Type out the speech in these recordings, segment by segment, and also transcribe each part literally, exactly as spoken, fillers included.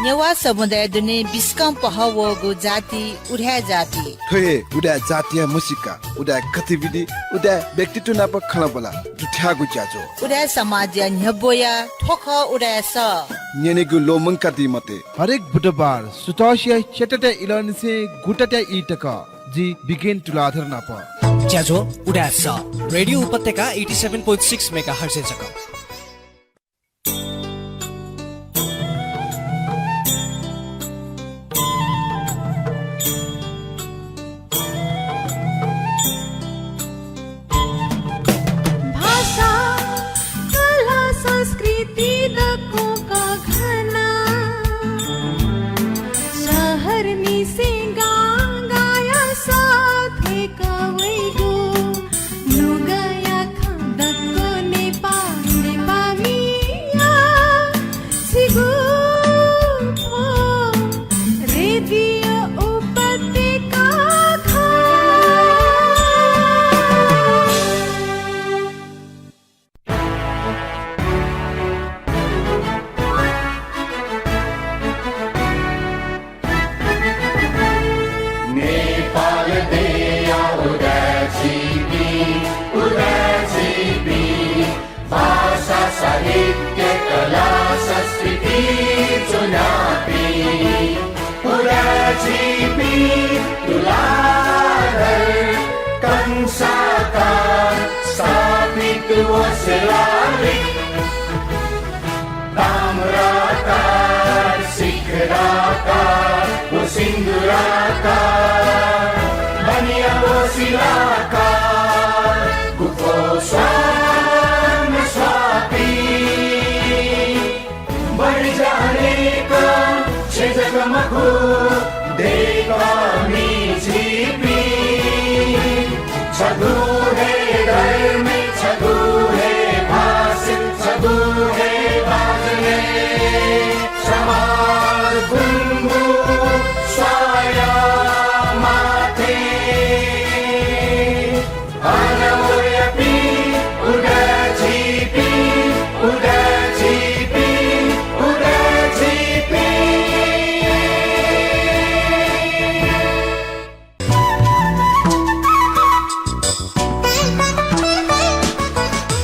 नेवाः समुदाय दुने बिस्कं पहः वःगु जाति उदाय् जाति। थ्व हे उदाय् जातिया म्हसीका, उदाय् गतिविधि, उदाय् व्यक्तित्व नाप खँल्हाबल्हा दुथ्याःगु ज्याझ्वः। उदाय् समाजया न्ह्यब्वया थ्व खः उदाय् सः। न्यनेगु ल्वःमंकादी मते। हरेक बुधबार सुथसिया च्याताःया इलंनिसें गुताःया ई तक। जि बिगेन तुलाधर नाप। ज्याझ्वः उदाय् सः, रेडियो उपत्यका eighty seven point six megahertz-य् जक। भाषा, कला, संस्कृति दक्वं कःघाना। शहरनिसें गां गाया सः थ्वय्क वइगु। नुगःया खँ दक्व नेपाः, नेपाःमिया। छिगु थ्व रेडियो उपत्यका खः। नेपाल देय्‌या उदाय् झीपिं, उदाय् झीपिं, भाषा, साहित्य, कला, संस्कृति च्वनापिं। उदाय् झीपिं तुलाधर कंसाकार स्थापित वसेलालिक। ताम्राकार, शिखराकार व सिन्दुराकार बनिया वसेलाकार गुफो स्वां स्वापी। बढी जानेक छेँ जक मखु, दय्‌कःमि झीपिं। छगू हे धर्म, छगू हे भाषा, छगू हे बाजं, समाज गुंगू स्वाया माथें। अन वयापिं उदाय् झीपिं, उदाय् झीपिं, उदाय् झीपिं।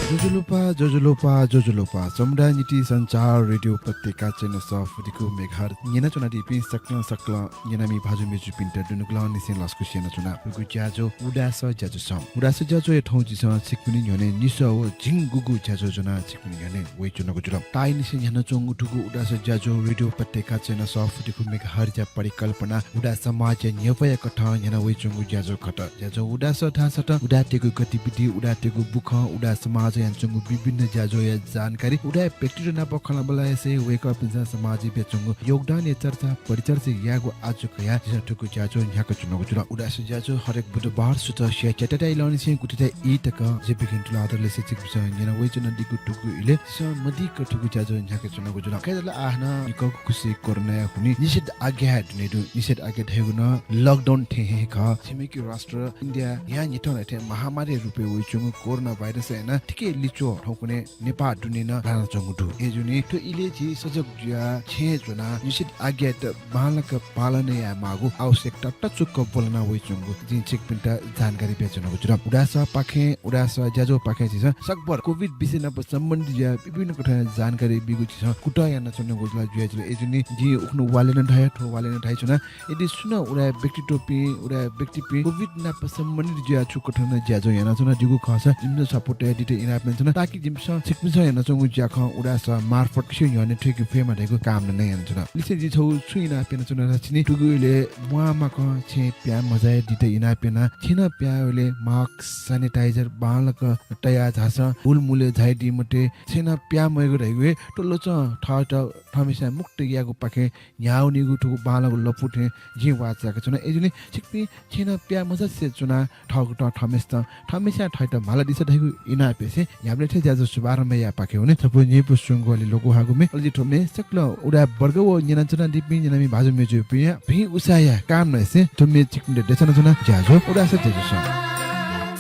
ज्वजलपा, ज्वजलपा, ज्वजलपा। समुदाय निंतिं सञ्चार रेडियो उपत्यका चय्न्हय् सफुतिकू मेगाहर्ज न्यनाच्वनादीपिं सकलें सकलें न्यनामि भाजु मय्जुपिन्त दुनुगलंनिसें लसकुस यानाच्वना। थुगु ज्याझ्वः उदाय् सः ज्याझ्वः। उदाय् सः ज्याझ्वःया थौं झीसं छिकपिनि न्ह्यःने निसः व झिंगुगु ज्याझ्वः ज्वनाः छिकपिनि न्ह्यःने वयाच्वनागु जुल। ताःहाकःनिसें न्ह्यानाच्वंगु थुगु उदाय् सः ज्याझ्वः रेडियो उपत्यका चय्न्हय् सफुतिकू मेगाहर्जया परिकल्पना उदाय् समाजया न्ह्यब्वया कथं न्ह्याना वयाच्वंगु ज्याझ्वः खः। ज्याझ्वः उदाय् सः धाःसा त उदाय्‌तय्गु गतिविधि, उदाय्‌तय्गु बुखँ, उदाय् समाजं यानाच्वंगु विभिन्न ज्याझ्वःया जानकारी, उदाय् व्यक्तित्व नाप खँल्हाबल्हा यासें वय्कःपिन्सं समाजय् बियाच्वंगु योगदानया चर्चा परिचर्चा यायेगु आशा कयाः झीसं थुगु ज्याझ्वः न्ह्याकाच्वनागु जुल। उदाय् सः ज्याझ्वः हरेक बुधबार सुथसिया च्याताःया इलंनिसें गुताःया ई तक जि बिगेन तुलाधरं लिसें छिकपिन्सं न्यना वयाच्वनादीगु थुगु इलय् झीसं मदिक्क थुगु ज्याझ्वः न्ह्याकाच्वनागु जुल। खय् धाःसा आः नं निक्वःगु खुसि कोरोनाया हुनिं निषेधाज्ञा हे दुने दु। निषेधाज्ञा धयागु नं lockdown थें हे खः। छिमेकी राष्ट्र इन्डियां न्हिथं न्हिथं महामारीया रूपय् वयाच्वंगु कोरोना भाइरसं यानाः थुकिया लिच्वः थौंकन्हय् नेपाः दुने नं लानाच्वंगु दु। अय्जूगुलिं थ्व इलय् झी सजग जुयाः छेँय् च्वनाः निषेधाज्ञायात बांलाक पालना यायेमाःगु आवश्यकता तच्वक ब्वलना वयाच्वंगु जिं छिकपिन्त जानकारी बियाच्वनागु जुल। उदाय् सःपाखें, उदाय् सः ज्याझ्वःपाखें झीसं सकभर COVID विषय नाप सम्बन्धित जुयाः विभिन्न कथंया जानकारी बीगु झीसं कुतः यानाच्वनागु जुल, जुयाच्वन। अय्जूगुलिं जिं उखुन्हु वालय् नं धया, थ्व वालय् नं धयाच्वना। यदि सुनां उदाय् व्यक्तित्वपिं, उदाय् व्यक्तिपिं COVID नाप सम्बन्धित जुयाः छु कथं ज्याझ्वः यानाच्वनादीगु खःसा जिमिसं छपु तयादीत इनाप यानाच्वना, ताकि जिमिसं छिकपिन्सं यानाच्वंगु ज्याखँ उदाय् सः मार्फत छिकपिन्सया न्ह्यःने थुइके फयेमा धइगु कामना नं यानाच्वना। लिसें जिं छगू छुं इनाप यानाच्वना धाःसा छिकपिनि थुगु इलय् म्वाःमाखं छेँय् प्याः मजाय् दीत इनाप याना। छेँनं प्याः वयेबलय् mask, sanitizer बांलाक तयाः झासँ, हुलमुलय् झायादी मते। छेँनं प्याः मयेगु धइगु हे थ्व ल्वचं थःत थःम्हेस्यां मुक्त यायेगुपाखें न्ह्याः वनीगु थुगु बांलाःगु लँपु थें जिं वाः चाय्काच्वना। अय्जूगुलिं छिकपिं छेँनं प्याः मचासें च्वनाः थःगु तं थःम्हेस्यां, थःम्हेस्यां थःत म्हाला दिसँ धइगु इनाप यासें न्ह्याबलें थें ज्याझ्वः शुभारम्भ यायेपाखे वने। छपु न्ह्यइपुसे च्वंगु अले ल्वकु हाःगु म्ये। अले जि थ्व म्ये सकल उदाय् वर्ग व न्यनाच्वनादीपिं न्यनामि भाजु मय्जुपिंया भिं उसाँय्या कामनासें थ्व म्ये छिकपिन्त देछानाच्वना। ज्याझ्वः उदाय् सः ज्याझ्वलय्।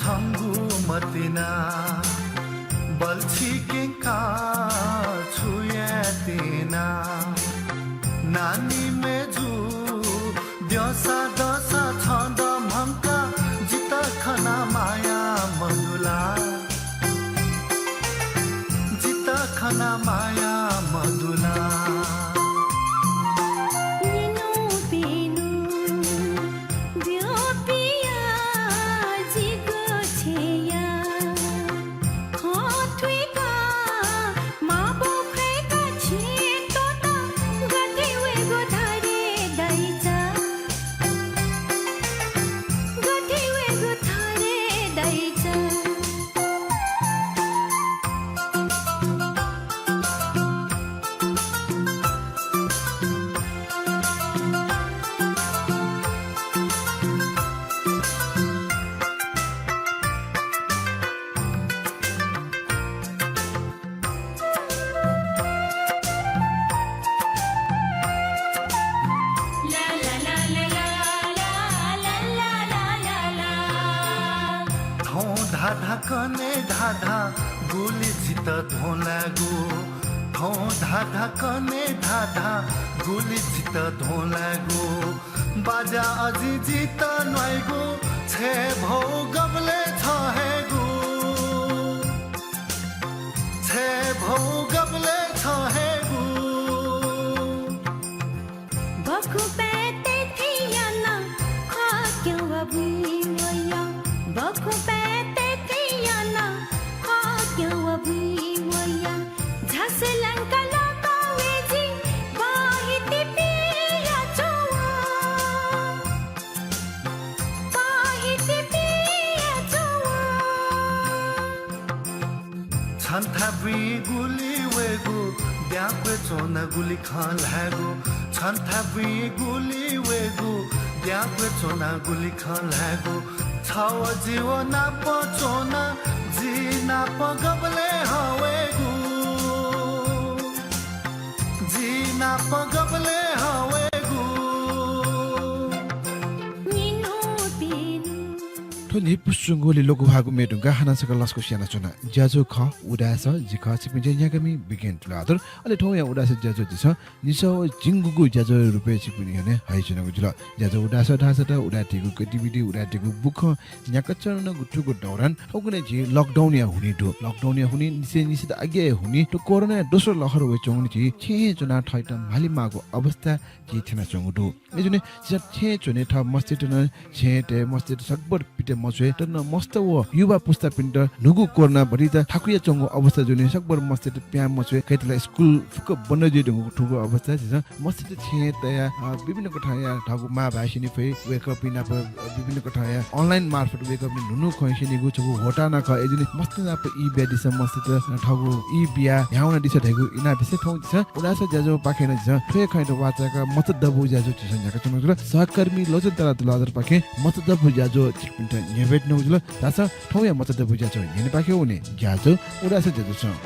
छंगु मतिना बल्छि क्यंकाः छु याये त्यना। नानी मेजु, द्यःसा दःसा छन्द म्हंका, जितः खना माया मदुला। जितः खना माया मदुला। निन्हु पिन्हु ब्यःपिया जिगु छेँया खँ थुइक माबौ ख्वय्क छेँ त्वःत। गथे वयेगु थरे दाइचा, गथे वयेगु थरे दाइचा। थौं धाधा कने धाधा गुलि जितः धोंलायेगु। थौं धाधा कने धाधा गुलि जितः धोंलायेगु। बाज्या अजि जितः न्वाइगु। छय् भौ गबलय् छहेगु। छय् भौ गबलय् छहेगु। बखुपाय् तय्‌थें यानाः खः क्यं व बुँइ वया। बखुपाय् तय्‌थें यानाः खः क्यं व बुँइ वया। झासु लंका लःपा वये जि बहितिपिया च्वंवः। बहितिपिया च्वंवः। छन्थाय् बुँइ गुलि वयेगु, द्याक्वय् च्वनाः गुलि खँ ल्हायेगु। छन्थाय् बुँइ गुलि वयेगु, द्याक्वय् च्वनाः गुलि खँ ल्हायेगु। छ व जि व नाप च्वनाः जि नाप गबलय् हवेगु। जि नाप गबलय् हवेगु। निन्हु पिन्हु। थ्व न्हिपु सुंगुलिइ लघुभागु म्ये धुंकाः हानं छकः लसकुस यानाच्वना। ज्याझ्वः खः उदाय् सः, जि खः छिकपिनि न्ह्याकामि विज्ञान तुलाधर। अले थौंया उदाय् सः ज्याझ्वः झीसं निसः व झिंगुगु ज्याझ्वःया रुपय् छिकपिनि न्ह्यःने हयाच्वनागु जुल। ज्याझ्वः उदाय् सः धाःसा त उदाय् धइगु गतिविधि, उदाय् धइगु बुखँ न्ह्याकाच्वनागु थुगु दौरान थौंकन्हय् झी lockdown-या हुनिं दु। Lockdown-या हुनिं निसें निसें त आज्ञाया हुनिं थ्व कोरोनाया दोस्रो लहर वयाच्वंगुलिं झी छेँय् हे च्वनाः थःत म्हालेमाःगु अवस्था झी थ्यनाच्वंगु दु। अय्‌जूगुलिं झीसं छेँय् च्वने थः मस्तय्त नं छेँय् तये, मस्तय्त सकभर पित मछ्वये। तर नं मस्त व युवा पुस्तापिन्त न्हूगु कोरोना भतिचा थाकुयाच्वंगु अवस्था जूगुलिं सकभर मस्तय्त पिहां मछ्वये। खय्‌त ला स्कुल फुक्क बन्द जुइ धुंगु थुगु अवस्था झीसं मस्तय्त छेँय् तयाः, अ, विभिन्न कथंया थःगु मांभाय् स्यने फइ, वय्‌कःपिं नाप, अ, विभिन्न कथंया online मार्फत वय्‌कःपिनि न्हून्हू खँ स्यनीगु छगू ह्वःताः नं खः। अय्‌जूगुलिं मस्तय् नाप ई बियादिसँ, मस्तय्त, अ, थःगु ई बियाः न्ह्याः वनादिसँ धइगु इनाप बिसें थौं झीसं उदाय् सः ज्याझ्वःपाखें नं झीसं थ्व हे खँयात वाःचाय्काः मचा दबू ज्याझ्वः झीसं न्ह्याकाच्वनागु जुल। सहकर्मी लोचन तारा तुलाधरपाखें मचा दबू ज्याझ्वः छिकपिन्त न्ह्यब्वयाच्वनागु जुल। धाःसा थौंया मचा दबू ज्याझ्वः न्ह्यःनेपाखे वने। ज्याझ्वः उदाय् सः ज्याझ्वलय्।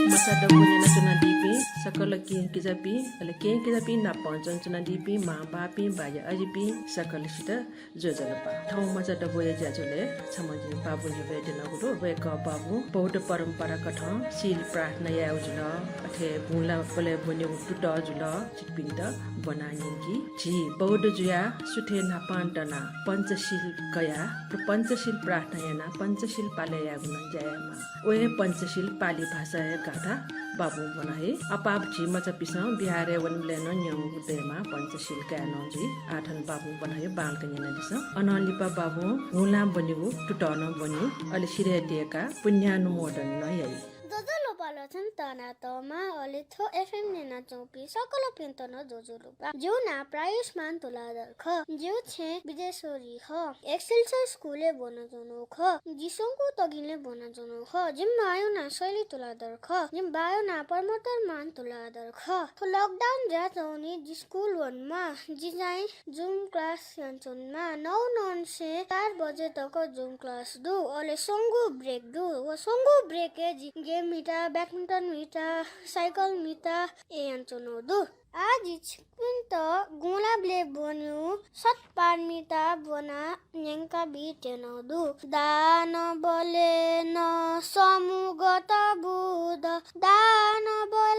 मचा दबू न्यनाच्वनादीपिं सकल केहेँ किजापिं, अले केहेँ किजापिं नाप च्वनाच्वनादीपिं मांबौपिं, बाज्या अजिपिं सकलसित ज्वजलपा। थौं मचा दबूया ज्याझ्वलय् छम्ह जिं बाबु न्ह्यब्वयाच्वनागु दु। वय्‌कः बाबुं बौद्ध परम्परा कथं शील प्रार्थना यायेगु जुल, अथे गुँलाबलय् ब्वनेगु तुतः जुल, छिकपिन्त ब्वना न्यंकी। झी बौद्ध जुयाः सुथय् न्हापां दनाः पञ्चशील कयाः, पञ्चशील प्रार्थना यानाः पञ्चशील पालय् यायेगु नं ज्या यायेमाः। व हे पञ्चशील पालि भाषाया गाथा बाबुं ब्वना हइ। आपाः झी मचापिसं बिहारय् वनेबलय् नं न्यंगु दयेमाः, पञ्चशील काये नं जुइ। आः थन बाबुं ब्वना हइ, बांलाक न्यनादिसँ। अनं लिपा बाबुं गुँलां ब्वनेगु तुतः नं ब्वनी, अले शिरय् दयेकाः पुण्यानुमोदन नं याइ। ज्वजलपा, लोचन तारा तुलाधर, अले थ्व एफएम न्यनाच्वंपिं सकलपिन्त नं ज्वजलपा। जिगु नां प्रायुष्मान तुलाधर खः। जिगु छेँ बिदेश्वरी खः। एक्सेलसियर स्कुलय् ब्वनाच्वनागु खः। जि स्वंगू तगिनलय् ब्वनाच्वनागु खः। जिमि मांयागु नां शैली तुलाधर खः। जिमि बाःयागु नां प्रमोदमान तुलाधर खः। थ्व lockdown जुयाच्वंगुलिं जि स्कुल वनेमाः। जि चाहिँ Zoom class यानाच्वनेमाः। नौ नन्सें चार बजे तक Zoom class दु। अले स्वंगू break दु। व स्वंगू break-य् जिं game म्हिता, badminton म्हिता, cycle म्हिता, ए यानाच्वनागु दु। आः जि छिकपिन्त गुँलाबलय् ब्वनेगु सत्पारमिता ब्वना न्यंका बीत्यनागु दु। दानबलय् नं सम्मुगत बुद्ध, दानबलय्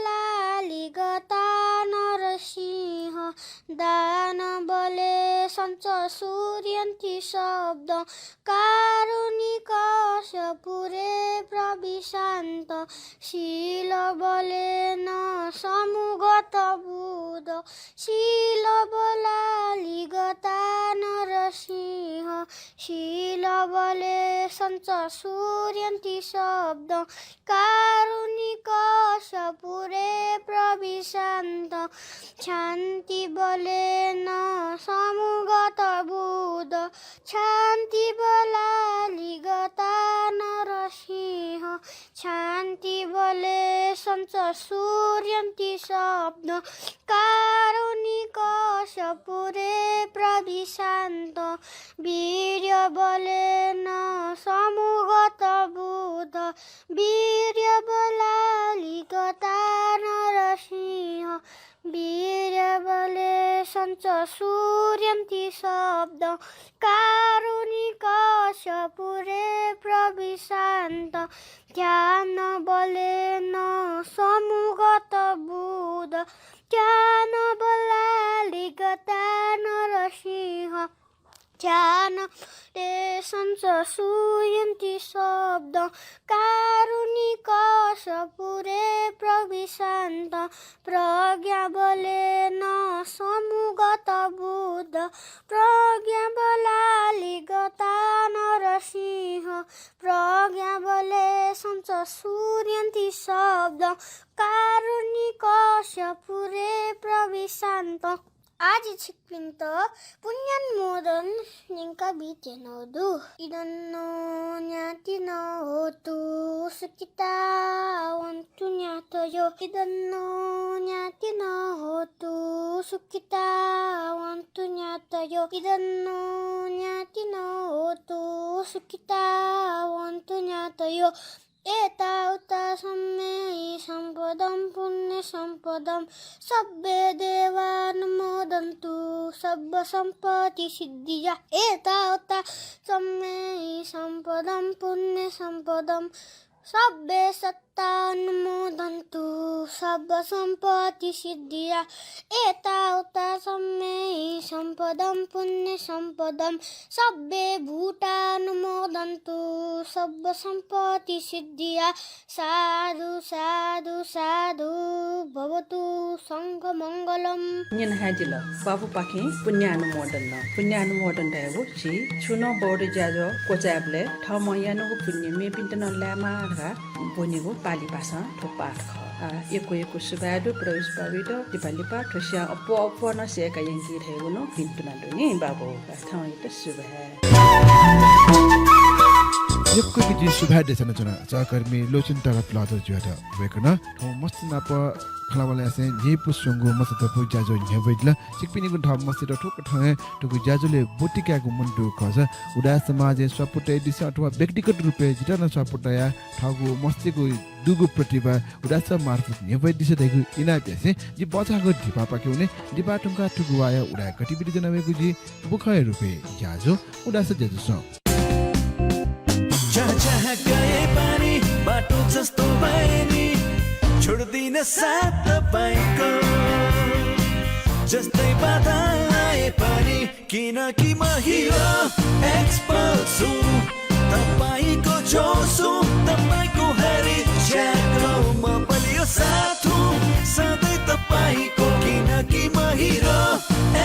सूर्यन्ति शब्दं कारुणिकस्य पुरे प्रविशान्तं। शीलबलेन समुगतबुधं शीलबलालिगतानरसिंहं। शीलबलेसञ्च सूर्यन्ति शब्दं कारुणिकस्य पुरे प्रविशान्तं। क्षान्तिबलेन समुगतबुधं क्षान्तिबलालिगतानरसिंहं। क्षान्तिबलेसञ्च सूर्यन्ति शब्दं कारुणिकस्य पुरे प्रविशान्तं। वीर्यबलेन समुगतबुधं वीर्यबलालिगतानरसिंहं। वीर्यबलेसञ्च सूर्यन्ति शब्दं कारुणिकस्य पुरे प्रविशान्तं। ध्यानबलेन समुगतबुधं ध्यानबलालिगतानरसिंहं। ध्यानबलेसञ्च सूर्यन्ति शब्दं कारुणिकस्य पुरे प्रविशान्तं। प्रज्ञाबलेन समुगतबुधं प्रज्ञाबलालिगतानरसिंहं। प्रज्ञाबलेसञ्च सूर्यन्ति शब्दं कारुणिकस्य पुरे प्रविशान्तं। आः जि छिकपिन्त पुण्यानुमोदन न्यंका बीत्यनागु दु। इदं नो ञातिनो होतु सुखिता होन्तु ञातयो। इदं नो ञातिनो होतु सुखिता होन्तु ञातयो। इदं नो ञातिनो होतु सुखिता होन्तु ञातयो। एतावता सम्मेहि सम्पदं पुण्य सम्पदं सब्बे देवानुमोदन्तु सब्ब सम्पत्ति सिद्धिया। एतावता सम्मेहि सम्पदं पुण्य सम्पदं सब्बे सत्तानुमोदन्तु सब्ब सम्पत्ति सिद्धिया। एतावता सम्मेहि सम्पदं पुण्य सम्पदं सब्बे भूतानुमोदन्तु सब्ब सम्पत्ति सिद्धिया। साधु साधु साधु भवतु संघ मंगलम। न्यना हे जिल बाबुपाखें पुण्यानुमोदन। पुण्यानुमोदन धयागु झी छुं नं बौद्ध ज्याझ्वः क्वचायेबलय् थःम्हं यानागु पुण्य मेपिन्त नं लायेमा धकाः ब्वनेगु पालि भासं थ्व पाठ खः। आ, यक्व यक्व सुभाय् दु प्रवेश बाबुइत। लिपा लिपा थ्व स्वयां अप्वः अप्वः नं सय्‌का यंकी धयागु नं भिन्तुना दु नि बाबु। आ, थौंयात सुभाय्। यक्व यक्व जिं सुभाय् देछानाच्वना सहकर्मी लोचन तारा तुलाधर जुयात। वय्‌कलं थौं मस्त नाप खँल्हाबल्हा यासें न्ह्यइपुसे च्वंगु मचातःपु ज्याझ्वः न्ह्यब्वयादिल। छिकपिनिगु थः मस्तय्‌त थुकथं हे थुगु ज्याझ्वलय् ब्वति कायेगु मन दुगु खःसा उदाय् समाजय् स्वापू तयादिसँ अथवा व्यक्तिगत रूपय् जितः नं स्वापू तयाः थःगु मस्तय्‌गु दुगु प्रतिभा उदाय् समाज मार्फत न्ह्यब्वयादिसँ धइगु इनाप यासें जि बचाःगु दिपापाखे वने। दिपा धुंकाः थुगु वाःया उदाय् गतिविधि ज्वना वयेगु जि बुखँया रूपय् ज्याझ्वः उदाय् ज्याझ्वलय्। जहाँ जहाँ गए पनि बाटो जस्तो भए नि, छोड्दिन साथ तपाईंको। जस्तै बाधा आए पनि, किनकि म हिरो एक्सपल्स हुँ, तपाईंको जोस हुँ, तपाईंको हरेक क्षेत्रमा म बलियो साथ हुँ, सधैं तपाईंको, किनकि म हिरो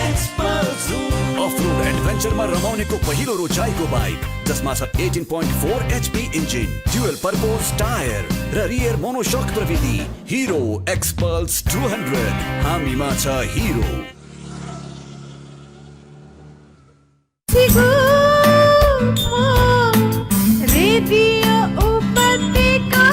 एक्सपल्स हुँ। अफ रोड एडभेन्चरमा रमाउनेको पहिलो रोचाइको बाइक, जसमा छ eighteen point four HP engine, dual purpose tyre र रियर मोनोसक प्रविधि। हिरो एक्सपल्स टू हन्ड्रेड, हामीमा छ हिरो। रेडियो उपत्यका।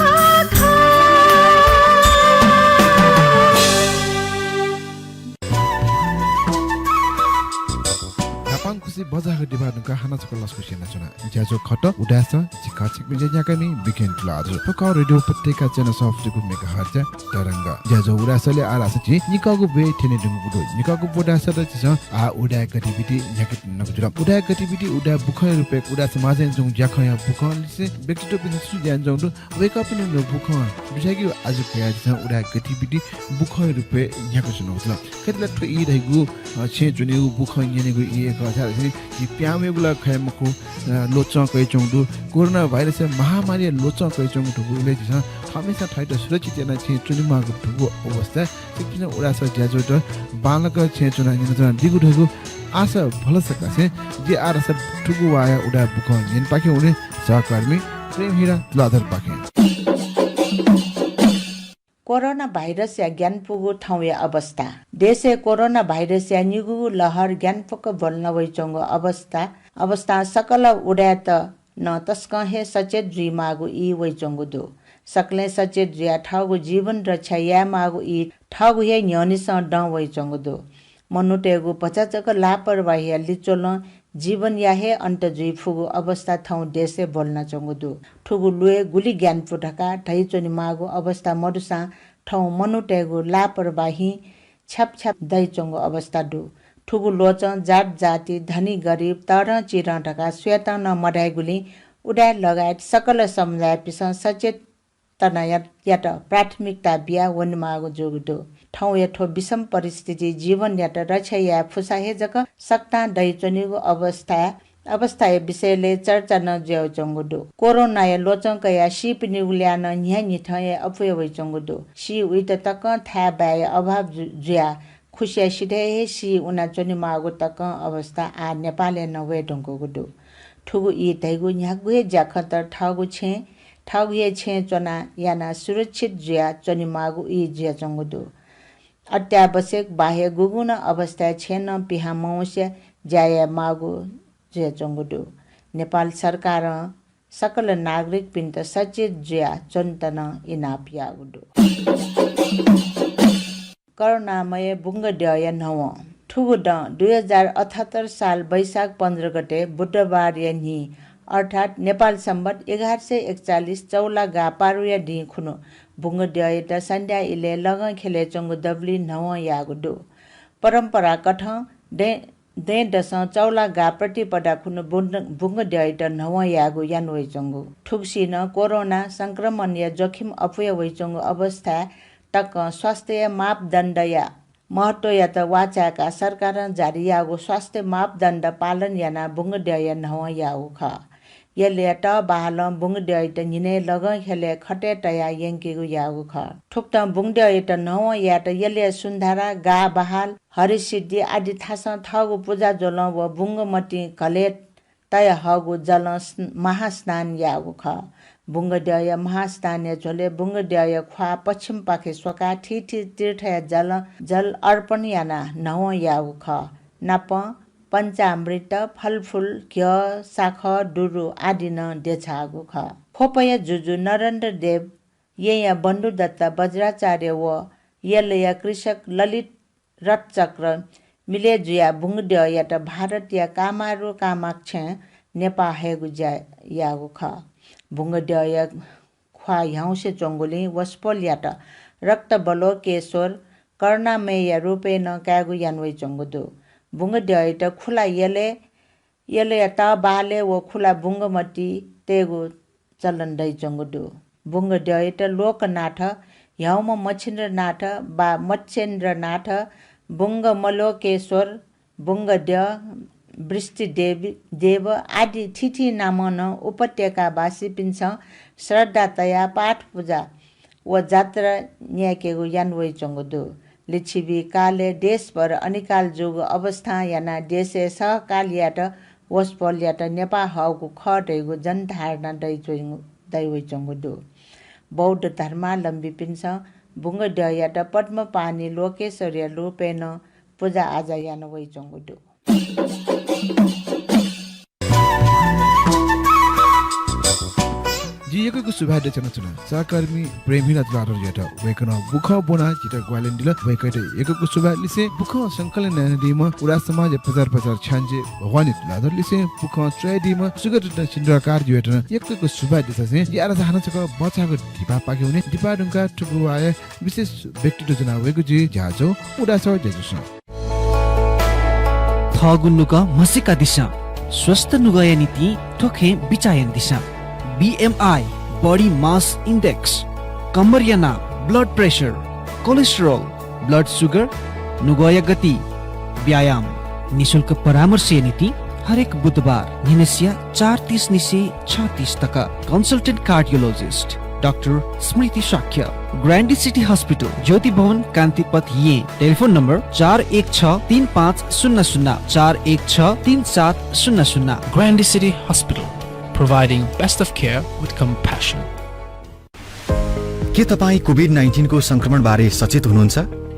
न्हापांखुसी बजाःगु दिबा धुंकाः हानं छकः लसकुस यानाच्वना। ज्याझ्वः खः उदाय् सः, जि खः छिकपिनि ज्याझ्वः न्ह्याकामि बिकेन तुलाधर। थ्व खः रेडियो उपत्यका च्यानल सयपन्ध्यागु मेगाहर्जया तरंग। ज्याझ्वः उदाय् सःले आः धाःसा झी निकःगु ब्वय् थ्यने धुंकूगु दु। निकःगु ब्वय् धाःसा त झीसं आः उदाय् गतिविधि न्ह्याकेत्यनागु जुल। उदाय् गतिविधि, उदाय् बुखँया रूपय्, उदाय् समाजय् यानाच्वंगु ज्याखँया बुखँ लिसें व्यक्तित्वपिन्सं छु ज्या यानाच्वंगु दु, वय्कःपिनिगु बुखँ बिस्याकेगु आजु कयाः झीसं उदाय् गतिविधि बुखँया रूपय् न्ह्याकाच्वनागु जुल। गथे ला थ्व ई धइगु, अ, छेँय् च्वनीगु बुखँ न्यनेगु ई हे खः धाःसा झी प्याहां वयेगु ला खः हे मखु, अ, ल्वचं कयाच्वंगु दु। कोरोना भाइरसया महामारीया ल्वचं कयाच्वंगु धुंकूबलय् झीसं थःम्हस्यां थःत सुरक्षित यानाः छेँय् च्वनेमाःगु धुंकूगु अवस्था छिकपिन्सं उदाय् सः ज्याझ्वःयात बांलाक छेँय् च्वनाः न्यनाच्वनादीगु धइगु आशा भलसा कासें जि आः धाःसा थुगु वाःया उदाय् बुखँ न्यनेपाखे वने सहकर्मी प्रेम हिरा तुलाधरपाखें। कोरोना भाइरसया ग्यानापुगु थौंया अवस्था। देशय् कोरोना भाइरसया निगूगु लहर ग्यानापुक ब्वलना वइच्वंगु अवस्था, अवस्थां सकल उदाय्‌त नं तसकं हे सचेत जुइमाःगु ई वइच्वंगु दु। सकलें सचेत जुयाः थःगु जीवन रक्षा यायेमाःगु ई थःगु हे न्ह्यःनेसं दं वइच्वंगु दु। मनूतय्‌गु भचा जक लापरवाहीया लिच्वलं जीवनया हे अन्त जुइफुगु अवस्था थौं देशय् ब्वलनाच्वंगु दु। थुगु ल्वय् गुलि ग्यानापु धकाः धयाच्वनेमाःगु अवस्था मदुसां थौं मनूतय्‌गु लापरवाहीं छ्याप छ्याप दइच्वंगु अवस्था दु। थुगु ल्वचं जात जाति, धनी गरिब, तःधंचिधं धकाः सुयातं नं मधाइगुलिं उदाय् लगायत सकल समुदायपिन्सं सचेत तनायात प्राथमिकता बियाः वनेमाःगु जूगु दु। थौंया थ्व विषम परिस्थितिइ जीवनयात रक्षा याये फुसा हे जक सकतां दइच्वनीगु अवस्था, अवस्थाया विषयलय् चर्चा नं जुयाच्वंगु दु। कोरोनाया ल्वचं कयाः सीपिनिगु ल्याः नं न्हियान्हिथं हे अप्वया वइच्वंगु दु। सी उइत तकं थाय्‌बाय्‌या अभाव जु-, जुयाः खुसिया सिधय् हे सी उनाच्वनेमाःगु तकं अवस्था आः नेपालय् नं वये धुंकूगु दु। थुगु ई धइगु न्ह्यागु हे ज्याखँ तर थःगु छेँ, थःगु हे छेँय् च्वनाः यानाः सुरक्षित जुयाः च्वनेमाःगु ई जुयाच्वंगु दु। अत्यावश्यक बाहेक गुगुं नं अवस्थाय् छेँनं पिहां मवंसे ज्या यायेमाःगु जुयाच्वंगु दु। नेपाल सरकारं सकल नागरिकपिन्त सचेत जुयाः च्वनेत नं इनाप याःगु दु। करुणामय बुंगद्यःया न्हवं। थुगु दँ दुई हजार अठहत्तर साल वैशाख पन्ध्र गते बुधबारया न्हि, अर्थात् नेपाल सम्बत एघार सय एकचालिस चौला गा पारुया दिं खुन्हु बुंगद्यःयात सन्ध्या इलय् लगं ख्यलय् च्वंगु दबुलिइ न्हवं याःगु दु। परम्परा कथं दँय् दँय्‌दसं चौला गा प्रतिपदा खुन्हु बुंग-, बुंगद्यःयात न्हवं यायेगु याना वइच्वंगु। थुगुसी नं कोरोना संक्रमणया जोखिम अप्वया वइच्वंगु अवस्थाय् तकं स्वास्थ्यया मापदण्डया महत्वयात वाःचाय्‌काः सरकारं जारी याःगु स्वास्थ्य मापदण्ड पालन यानाः बुंगद्यःया न्हवं याःगु खः। यलया तःबाहालं बुंगद्यःयात न्हिनय् लगं ख्यलय् खतय् तयाः यंकेगु याःगु खः। थुकथं बुंगद्यःयात न्हवं यायेत यलया सुन्धारा, गाः बहाल, हरिसिद्धि आदि थासं थःगु पुजा ज्वलं व बुंगमतिं घलय् तयाहःगु जलं स्न-, महास्नान याःगु खः। बुंगद्यःया महास्नानया झ्वलय् बुंगद्यःया ख्वाः पच्छिमपाखे स्वकाः थीथी तीर्थया जलं, जल अर्पण यानाः न्हवं याःगु खः। नापं पञ्चामृत, फलफुल, घ्यः, साखः, दुरु आदि नं देछाःगु खः। ख्वपया जुजु नरेन्द्र देव, येँया बन्धुदत्त बज्राचार्य व यलया कृषक ललित रथचक्र मिले जुयाः बुंगद्यःयात भारतया कामारु कामाक्षं नेपाः हयेगु ज्या याःगु खः। बुंगद्यःया ख्वाः ह्याउँसे च्वंगुलिं वसपोलयात रक्तबलोकेश्वर करुणामयया रूपय् नं कायेगु याना वइच्वंगु दु। बुंगद्यःयात खुला यलय्, यलया तःबाहालय् व खुला बुंगमति तयेगु चलन दइच्वंगु दु। बुंगद्यःयात लोकनाथ, ह्याउँम्ह मच्छिन्द्रनाथ वा मत्स्येन्द्रनाथ, बुंगमलोकेश्वर, बुंगद्यः, वृष्टिदेवी, देव आदि थीथी नामं नं उपत्यकावासीपिन्सं श्रद्धा तयाः पाठ पुजा व जात्रा न्यायेकेगु याना वइच्वंगु दु। लिच्छवि कालय् देशभर अनिकाल जूगु अवस्थां यानाः देशय् सहकाल यायेत वसपोलयात नेपाः हःगु खः धइगु जनधारणा दइच्वंगु, दइ वइच्वंगु दु। बौद्ध धर्मावलम्बीपिन्सं बुंगद्यःयात पद्मपाणि लोकेश्वरया रूपय् नं पुजाआजा याना वइच्वंगु दु। जिं यक्व यक्व सुभाय् देछानाच्वना सहकर्मी प्रेमहिरा तुलाधरजुयात। वय्कलं बुखँ ब्वनाः जितः ग्वाहालि यानादिल। वय्कःयात यक्व यक्व सुभाय्। लिसें बुखँ संकलन यानादीम्ह उदाय् समाजया प्रचार प्रसार छ्याञ्जे भवानी तुलाधर, लिसें बुखँ च्वयादीम्ह सुगतरत्न सिन्दुराकारजुयात नं यक्व यक्व सुभाय् देछासें जिं आः हानं छकः बचाःगु दिपाः पाखे वने। दिपाः धुंकाः थुगु वाःया विशेष व्यक्तित्व ज्वना वयेगु जुइ ज्याझ्वः उदाय् सः ज्याझ्वलय्। थःगु नुगः म्हसीकादिसँ। स्वस्थ नुगःया निंतिं थ्व खँय् बिचाः यानादिसँ। BMI, body mass index, कम्मरया नाप, blood pressure, cholesterol, blood sugar, नुगःया गति, व्यायाम। निशुल्क परामर्शया निंतिं हरेक बुधबार न्हिनसिया चार तीस निसें छ तीस तक। Consultant cardiologist डाक्टर स्मृति शाक्य, ग्रान्डी सिटी हस्पिटल, ज्योति भवन, कान्तिपथ, येँ। टेलिफोन नम्बर चार एक छ तीन पाँच शून्य शून्य, चार एक छ तीन सात शून्य शून्य। Grande City Hospital, providing best of care with compassion. के तपाईँ कोभिड नाइन्टिनको संक्रमणबारे सचेत हुनुहुन्छ?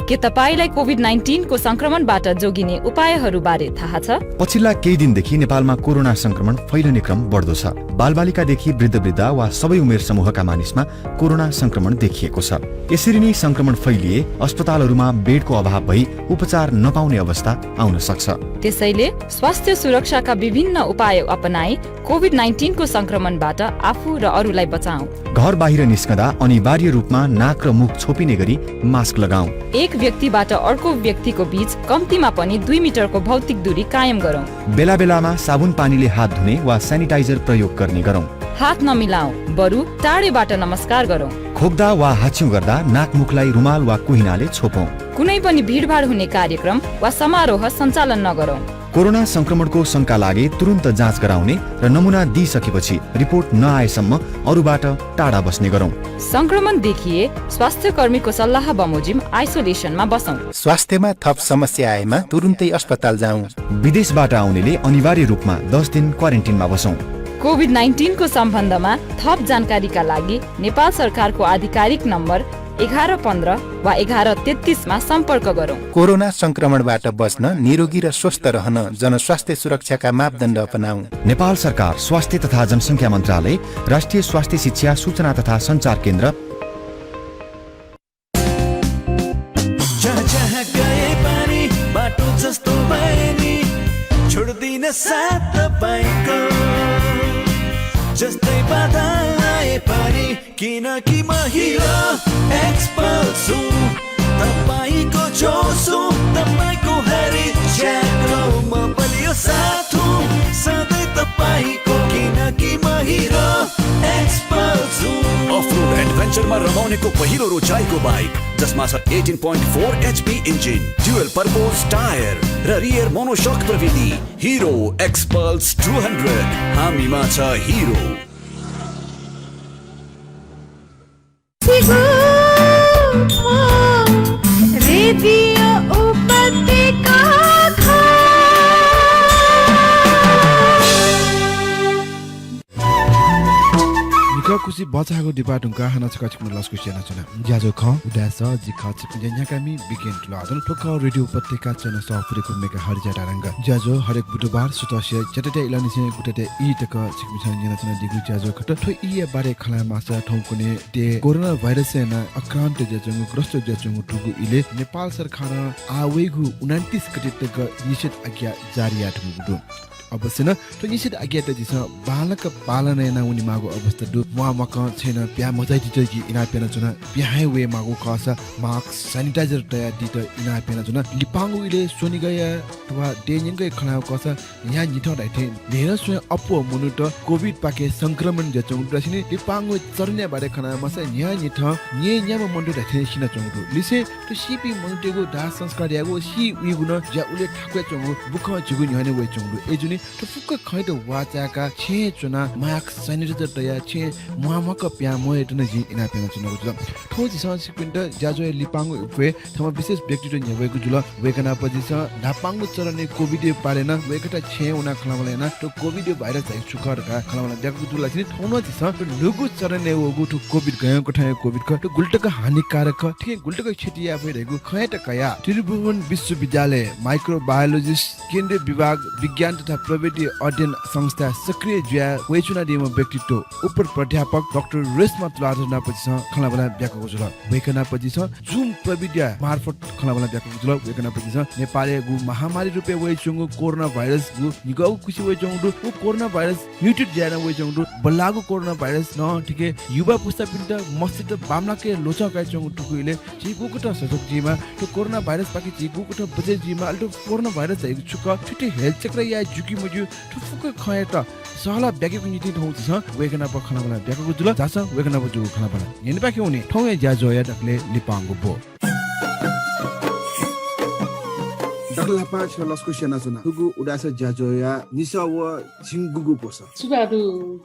के तपाईंलाई कोभिड नाइन्टिनको संक्रमणबाट जोगिने उपायहरू बारे थाहा छ? पछिल्ला केही दिनदेखि नेपालमा कोरोना संक्रमण फैलने क्रम बढ्दो छ। बालबालिकादेखि वृद्धवृद्धा वा सबै उमेर समूहका मानिसमा कोरोना संक्रमण देखिएको छ। यसरी नै संक्रमण फैलिए अस्पतालहरूमा बेडको अभाव भई उपचार नपाउने अवस्था आउन सक्छ। त्यसैले स्वास्थ्य सुरक्षाका विभिन्न उपाय अपनाई कोभिड नाइन्टिनको संक्रमणबाट आफू र अरूलाई बचाऔं। घर बाहिर निस्कँदा अनिवार्य रूपमा नाक र मुख छोपिने गरी मास्क लगाऔं। एक व्यक्तिबाट अर्को व्यक्तिको बीच कम्तीमा पनि दुई मिटरको भौतिक दूरी कायम गरौं। बेला बेलामा साबुन पानीले हात धुने वा स्यानिटाइजर प्रयोग गर्ने गरौं। हात नमिलाऔं, बरु टाढेबाट नमस्कार गरौं। खोक्दा वा हाछ्यौं गर्दा नाकमुखलाई रुमाल वा कुहिनाले छोपौं। कुनै पनि भिडभाड हुने कार्यक्रम वा समारोह सञ्चालन नगरौं। कोरोना संक्रमणको शंका लागे तुरुन्त जाँच गराउने र नमुना दिइसकेपछि रिपोर्ट नआएसम्म अरूबाट टाढा बस्ने गरौं। संक्रमण देखिए स्वास्थ्यकर्मीको सल्लाह बमोजिम आइसोलेसनमा बसौं। स्वास्थ्यमा थप समस्या आएमा तुरुन्तै अस्पताल जाऔं। विदेशबाट आउनेले अनिवार्य रूपमा दस दिन क्वारेन्टिनमा बसौं। कोभिड नाइन्टिनको सम्बन्धमा थप जानकारीका लागि नेपाल सरकारको आधिकारिक नम्बर एघार पन्ध्र वा एघार तेत्तिसमा सम्पर्क गरौं। कोरोना संक्रमणबाट बच्न, निरोगी र स्वस्थ रहन जनस्वास्थ्य सुरक्षाका मापदण्ड अपनाऔं। नेपाल सरकार स्वास्थ्य तथा जनसंख्या मन्त्रालय, राष्ट्रिय स्वास्थ्य शिक्षा, सूचना तथा सञ्चार केन्द्र। जहाँ जहाँ गए पनि बाटो जस्तो भए नि, छोड्दिन साथ तपाईंको। जस्तै बाधा आए पनि, किनकि म हिरो एक्सपल्स हुँ। तपाईंको जोस हुँ, तपाईंको हरेक च्याकलो म बलियो साथ हुँ, सधैं तपाईंको, किनकि म हिरो एक्सपल्स हुँ। अफ रोड एडभेन्चरमा रमाउनेको पहिलो रोचाइको बाइक, जसमा छ eighteen point four HP engine, dual purpose tyre र रियर मोनोसक प्रविधि। हिरो एक्सपल्स टू हन्ड्रेड, हामीमा छ हिरो। रेडियो उपत्यका। निकः खुसी बचाःगु दिपाः धुंकाः हानं छकः छिकपिन्त लसकुस यानाच्वना। ज्याझ्वः खः उदाय् सः, जि खः छिकपिनिगु न्ह्याकामि बिकेन तुलाधर। थ्व खः रेडियो उपत्यका चय्न्हय् सय पुर्यागु मेगाहर्जया तरंग। ज्याझ्वः हरेक बुधबार सुथसिया च्यातातय् इलंनिसें गुतातय् ई तक छिकपिन्सं न्यनाच्वनादीगु ज्याझ्वः खः। थ्व ईया बारे खँ ल्हायेमाःसा थौंकन्हय् ते कोरोना भाइरसं यानाः आक्रान्त जुयाच्वंगु, ग्रस्त जुयाच्वंगु थुगु इलय् नेपाल सरकारं आः वइगु उनन्तिस गते तक निषेधाज्ञा जारी याये धुंकूगु दु। अवश्य नं थ्व निषेधाज्ञायात झीसं बांलाक पालना याना वनेमाःगु अवस्था दु। म्वाःम्वाकं छेँनं पिहां मचाइदित जिं इनाप यानाच्वना। पिहां हे वयेमाःगु खःसा मास्क, स्यानिटाइजर तयादीत इनाप यानाच्वना। लिपांगु इलय् स्वनिगःया अथवा देय् न्यंकःया खँ ल्हायेगु खःसा न्हियान्हिथं धाइथें न्हय्‌दँ स्वयां अप्वः मनूत कोभिडपाखें संक्रमण जुयाच्वंगु दु धासेंलि लिपांगु चरणया बारे खँ ल्हायेमाःसा न्हियान्हिथं न्यय्‌न्याम्ह मनूत धाइथें सिनाच्वंगु दु। लिसें थ्व सीपिं मनूतय्‌गु दाह संस्कार यायेगु व सी वइगु नं ज्या उलि थाकुयाच्वंगु बुखँ झीगु न्ह्यःने वयाच्वंगु दु। अय्‌जूगुलिं थ्व फुक्क खँयात वाःचाय्‌काः छेँय् च्वनाः मास्क, स्यानिटाइजर तयाः छेँय् म्वाःम्वाकं पिहां मवयेत नं जिं इनाप यानाच्वनागु जुल। थौं झीसं छिकपिन्त ज्याझ्वःया लिपांगु इलय् थःम्ह विशेष व्यक्तित्व न्ह्यब्वयेगु जुल। वय्‌कः नाप झीसं न्हापांगु चरणय् कोभिडया बारे नं वय्‌कःयात छेँय् वनाः खँल्हाबल्हा यानाः थ्व कोभिडया भाइरस धाइगु छु खः धकाः खँल्हाबल्हा ब्याकूगु जुल धासेंलि थौं नं झीसं थ्व न्हूगु चरणय् वःगु थ्व कोभिड गज्याःगु कथंया कोभिड खः, थ्व गुलि तक हानिकारक खः, थुकिं गुलि तक क्षति याये फइ धइगु खँयात कयाः त्रिभुवन विश्वविद्यालय माइक्रोबायोलोजिस्ट केन्द्रीय विभाग विज्ञान तथा प्रविधि अध्ययन संस्था सक्रिय जुया वइच्वनादीम्ह व्यक्तित्व उप प्राध्यापक डाक्टर रेशमा तुलाधर नापतिसं खँल्हाबल्हा ब्याकूगु जुल। वय्कः नापतिसं Zoom प्रविधिया मार्फत खँल्हाबल्हा ब्याकूगु जुल। वय्कः नापतिसं नेपालय् गु महामारी रूपय् वइच्वंगु कोरोना भाइरस गु निगःगु खुसि वइच्वंगु दु। व कोरोना भाइरस mutate जुयाः नं वइच्वंगु दु। बल्लाःगु कोरोना भाइरस नं थुकी युवा पुस्तापिन्त मस्तय्त बांमलाक ल्वचं कयाच्वंगु दु। थुकिले झी गुकथं सजग जुइमाः, थ्व कोरोना भाइरसपाखें झी गुकथं बचय् जुइमाः, अले थ्व कोरोना भाइरस धइगु छु खः, थुकी health check याये ज्यू कि मज्यू, थ्व फुक्क खँयात सहलह ब्याकेगु निंतिं थौं झीसं वय्कः नाप खँल्हाबल्हा ब्याकूगु जुल। झासँ वय्कः नाप जूगु खँल्हाबल्हा न्यनेपाखे वने। थौंया ज्याझ्वःया दकलय् लिपांगु ब्व। दकलय् न्हापां छितः लसकुस यानाच्वना। थुगु उदाय् ज्याझ्वःया निसः व झिंगुगु ब्वसः। सुभाय् दु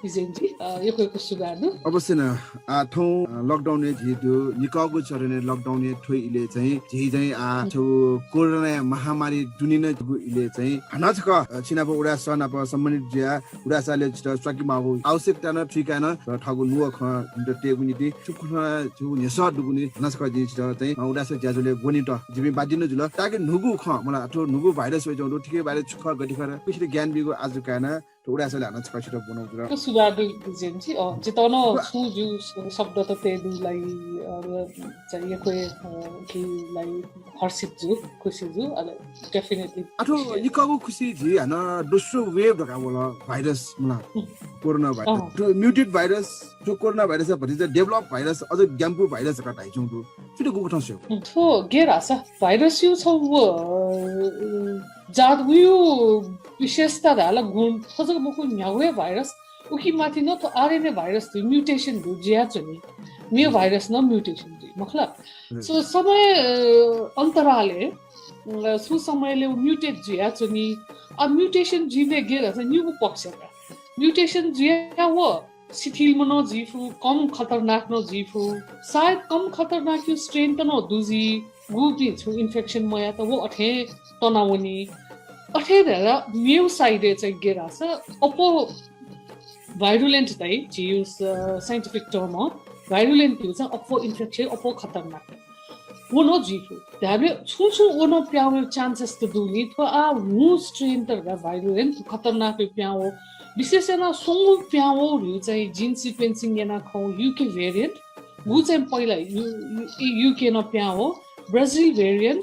विजयजी, अ, यक्व यक्व सुभाय् दु। अवश्य नं, आ, थौं, अ, lockdown-य् झी दु, निकःगु चरणय् lockdown-य् थ्व इलय् चाहिँ झी चाहिँ, आ, थ्व कोरोना महामारी दुने नं जूगु इलय् चाहिँ हानं छकः, अ, छिनाप उदाय् नाप सम्बन्धित जुयाः उदाय् ले छितः स्वाके माःगु आवश्यकता नं थुइकाः नं, अ, थःगु नुगः खँ जिमित तयेगु निंतिं, छु खँ छु न्ह्यसः दुगु निंतिं हानं छकः जिं छितः चाहिँ, अ, उदाय् ज्याझ्वलय् ब्वनेत जिमि बाध्य नं जुल। ताकि न्हूगु खँ, मला, थ्व न्हूगु भाइरस वइच्वंगु दु, थुकी भाइरस छु खः, गथे खः, थुकिसित ज्ञान बीगु आजु कायेत थ्व उदाय् ले हानं छकः छितः ब्वनागु जुल। सुभाय् दु विजयजी, अ, जितः नं छुं ज्यू शब्दत तये दुगु लागि, अ, चाहिँ यक्व, अ, उकिया लागि हर्षित जू, खुसी जू, अले definitely। आ थ्व निकःगु खुसी झी हानं दोस्रो wave धकाः वल भाइरस, मला, कोरोना भाइरस। अँ। थ्व mutate भाइरस, थ्व कोरोना भाइरस भतिचा develop भाइरस, अझ ग्यानापु भाइरस धकाः धाइच्वंगु दु। छितः गुकथं स्यू? थ्व गय् धाःसा भाइरसया छगू व, अ, जात, वया विशेषता धाःसा गुण, थ्व जक मखु, न्ह्यागु हे भाइरस, उकी माथि नं थ्व RNA भाइरस दु, mutation दु, जुयाच्वनी। मेगु भाइरस नं mutation जुइ, मखु ला? So, समय, अ, अन्तरालय्, अ, छुं समयलय् व mutate जुयाच्वनी। आ, mutation जुइबलय् गय् धाःसा निगू पक्ष का। Mutation जुयाः व शिथिलम्ह नं जुइफु, कम खतरनाक नं जुइफु। सायद कम खतरनाकया strain त नं दु जुइ, गुपिं छुं infection मयात व अथें तनावनी। अथे धाःसा मेगु side-य् चाहिँ गय् धाःसा अप्वः virulent धाइ, झीगु, अ, scientific term, virulent धइगु चाहिँ अप्वः infection, अप्वः खतरनाक। व नं जुइफु। धायेबलय् छुं छुं व नं पिहां वयेगु chances त दु नि। थ्व आ वंगु strain त virulent, खतरनाक पिहां वःगु। विशेष यानाः स्वंगू पिहां वःगु धइगु चाहिँ gene sequencing यानाः खंगु UK variant, गु चाहिँ पहिला यु-, यु-, UK नं पिहां वःगु, Brazil variant,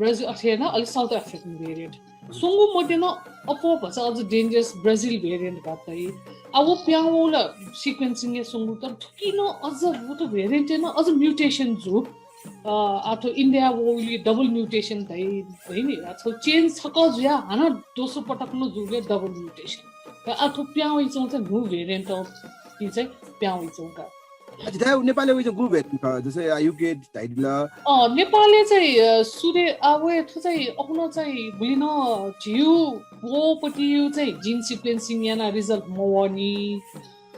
Brazil अथे यानाः अले South African variant। स्वंगू मध्ये नं अप्वः भचा अझ dangerous Brazil variant का धाइ। आ व पिहां वःगु ला sequencing याये स्वंगु, तर थुकी नं अझ व थ्व variant-य् नं अझ mutation जू। अ, आ थ्व India वःगुलिइ double mutation धाइ, धाइ नि। आ थ्व change छकः जुयाः हानं दोस्रो पटक नं जूगुलिइ double mutation। आ थ्व पिहां वइच्वंगु चाहिँ न्हू variant-ति चाहिँ पिहां वइच्वंगु का। अ, झीथाय् नेपालय् वइच्वंगु गु variant खः, जस्तै, अ, UK धाइदिल। अ, नेपालय् चाहिँ, अ, सुरे, अ, वय् थ्व चाहिँ अखुनं चाहिँ गुलि नं झीगु वःपतिया चाहिँ gene sequencing यानाः result मवःनि।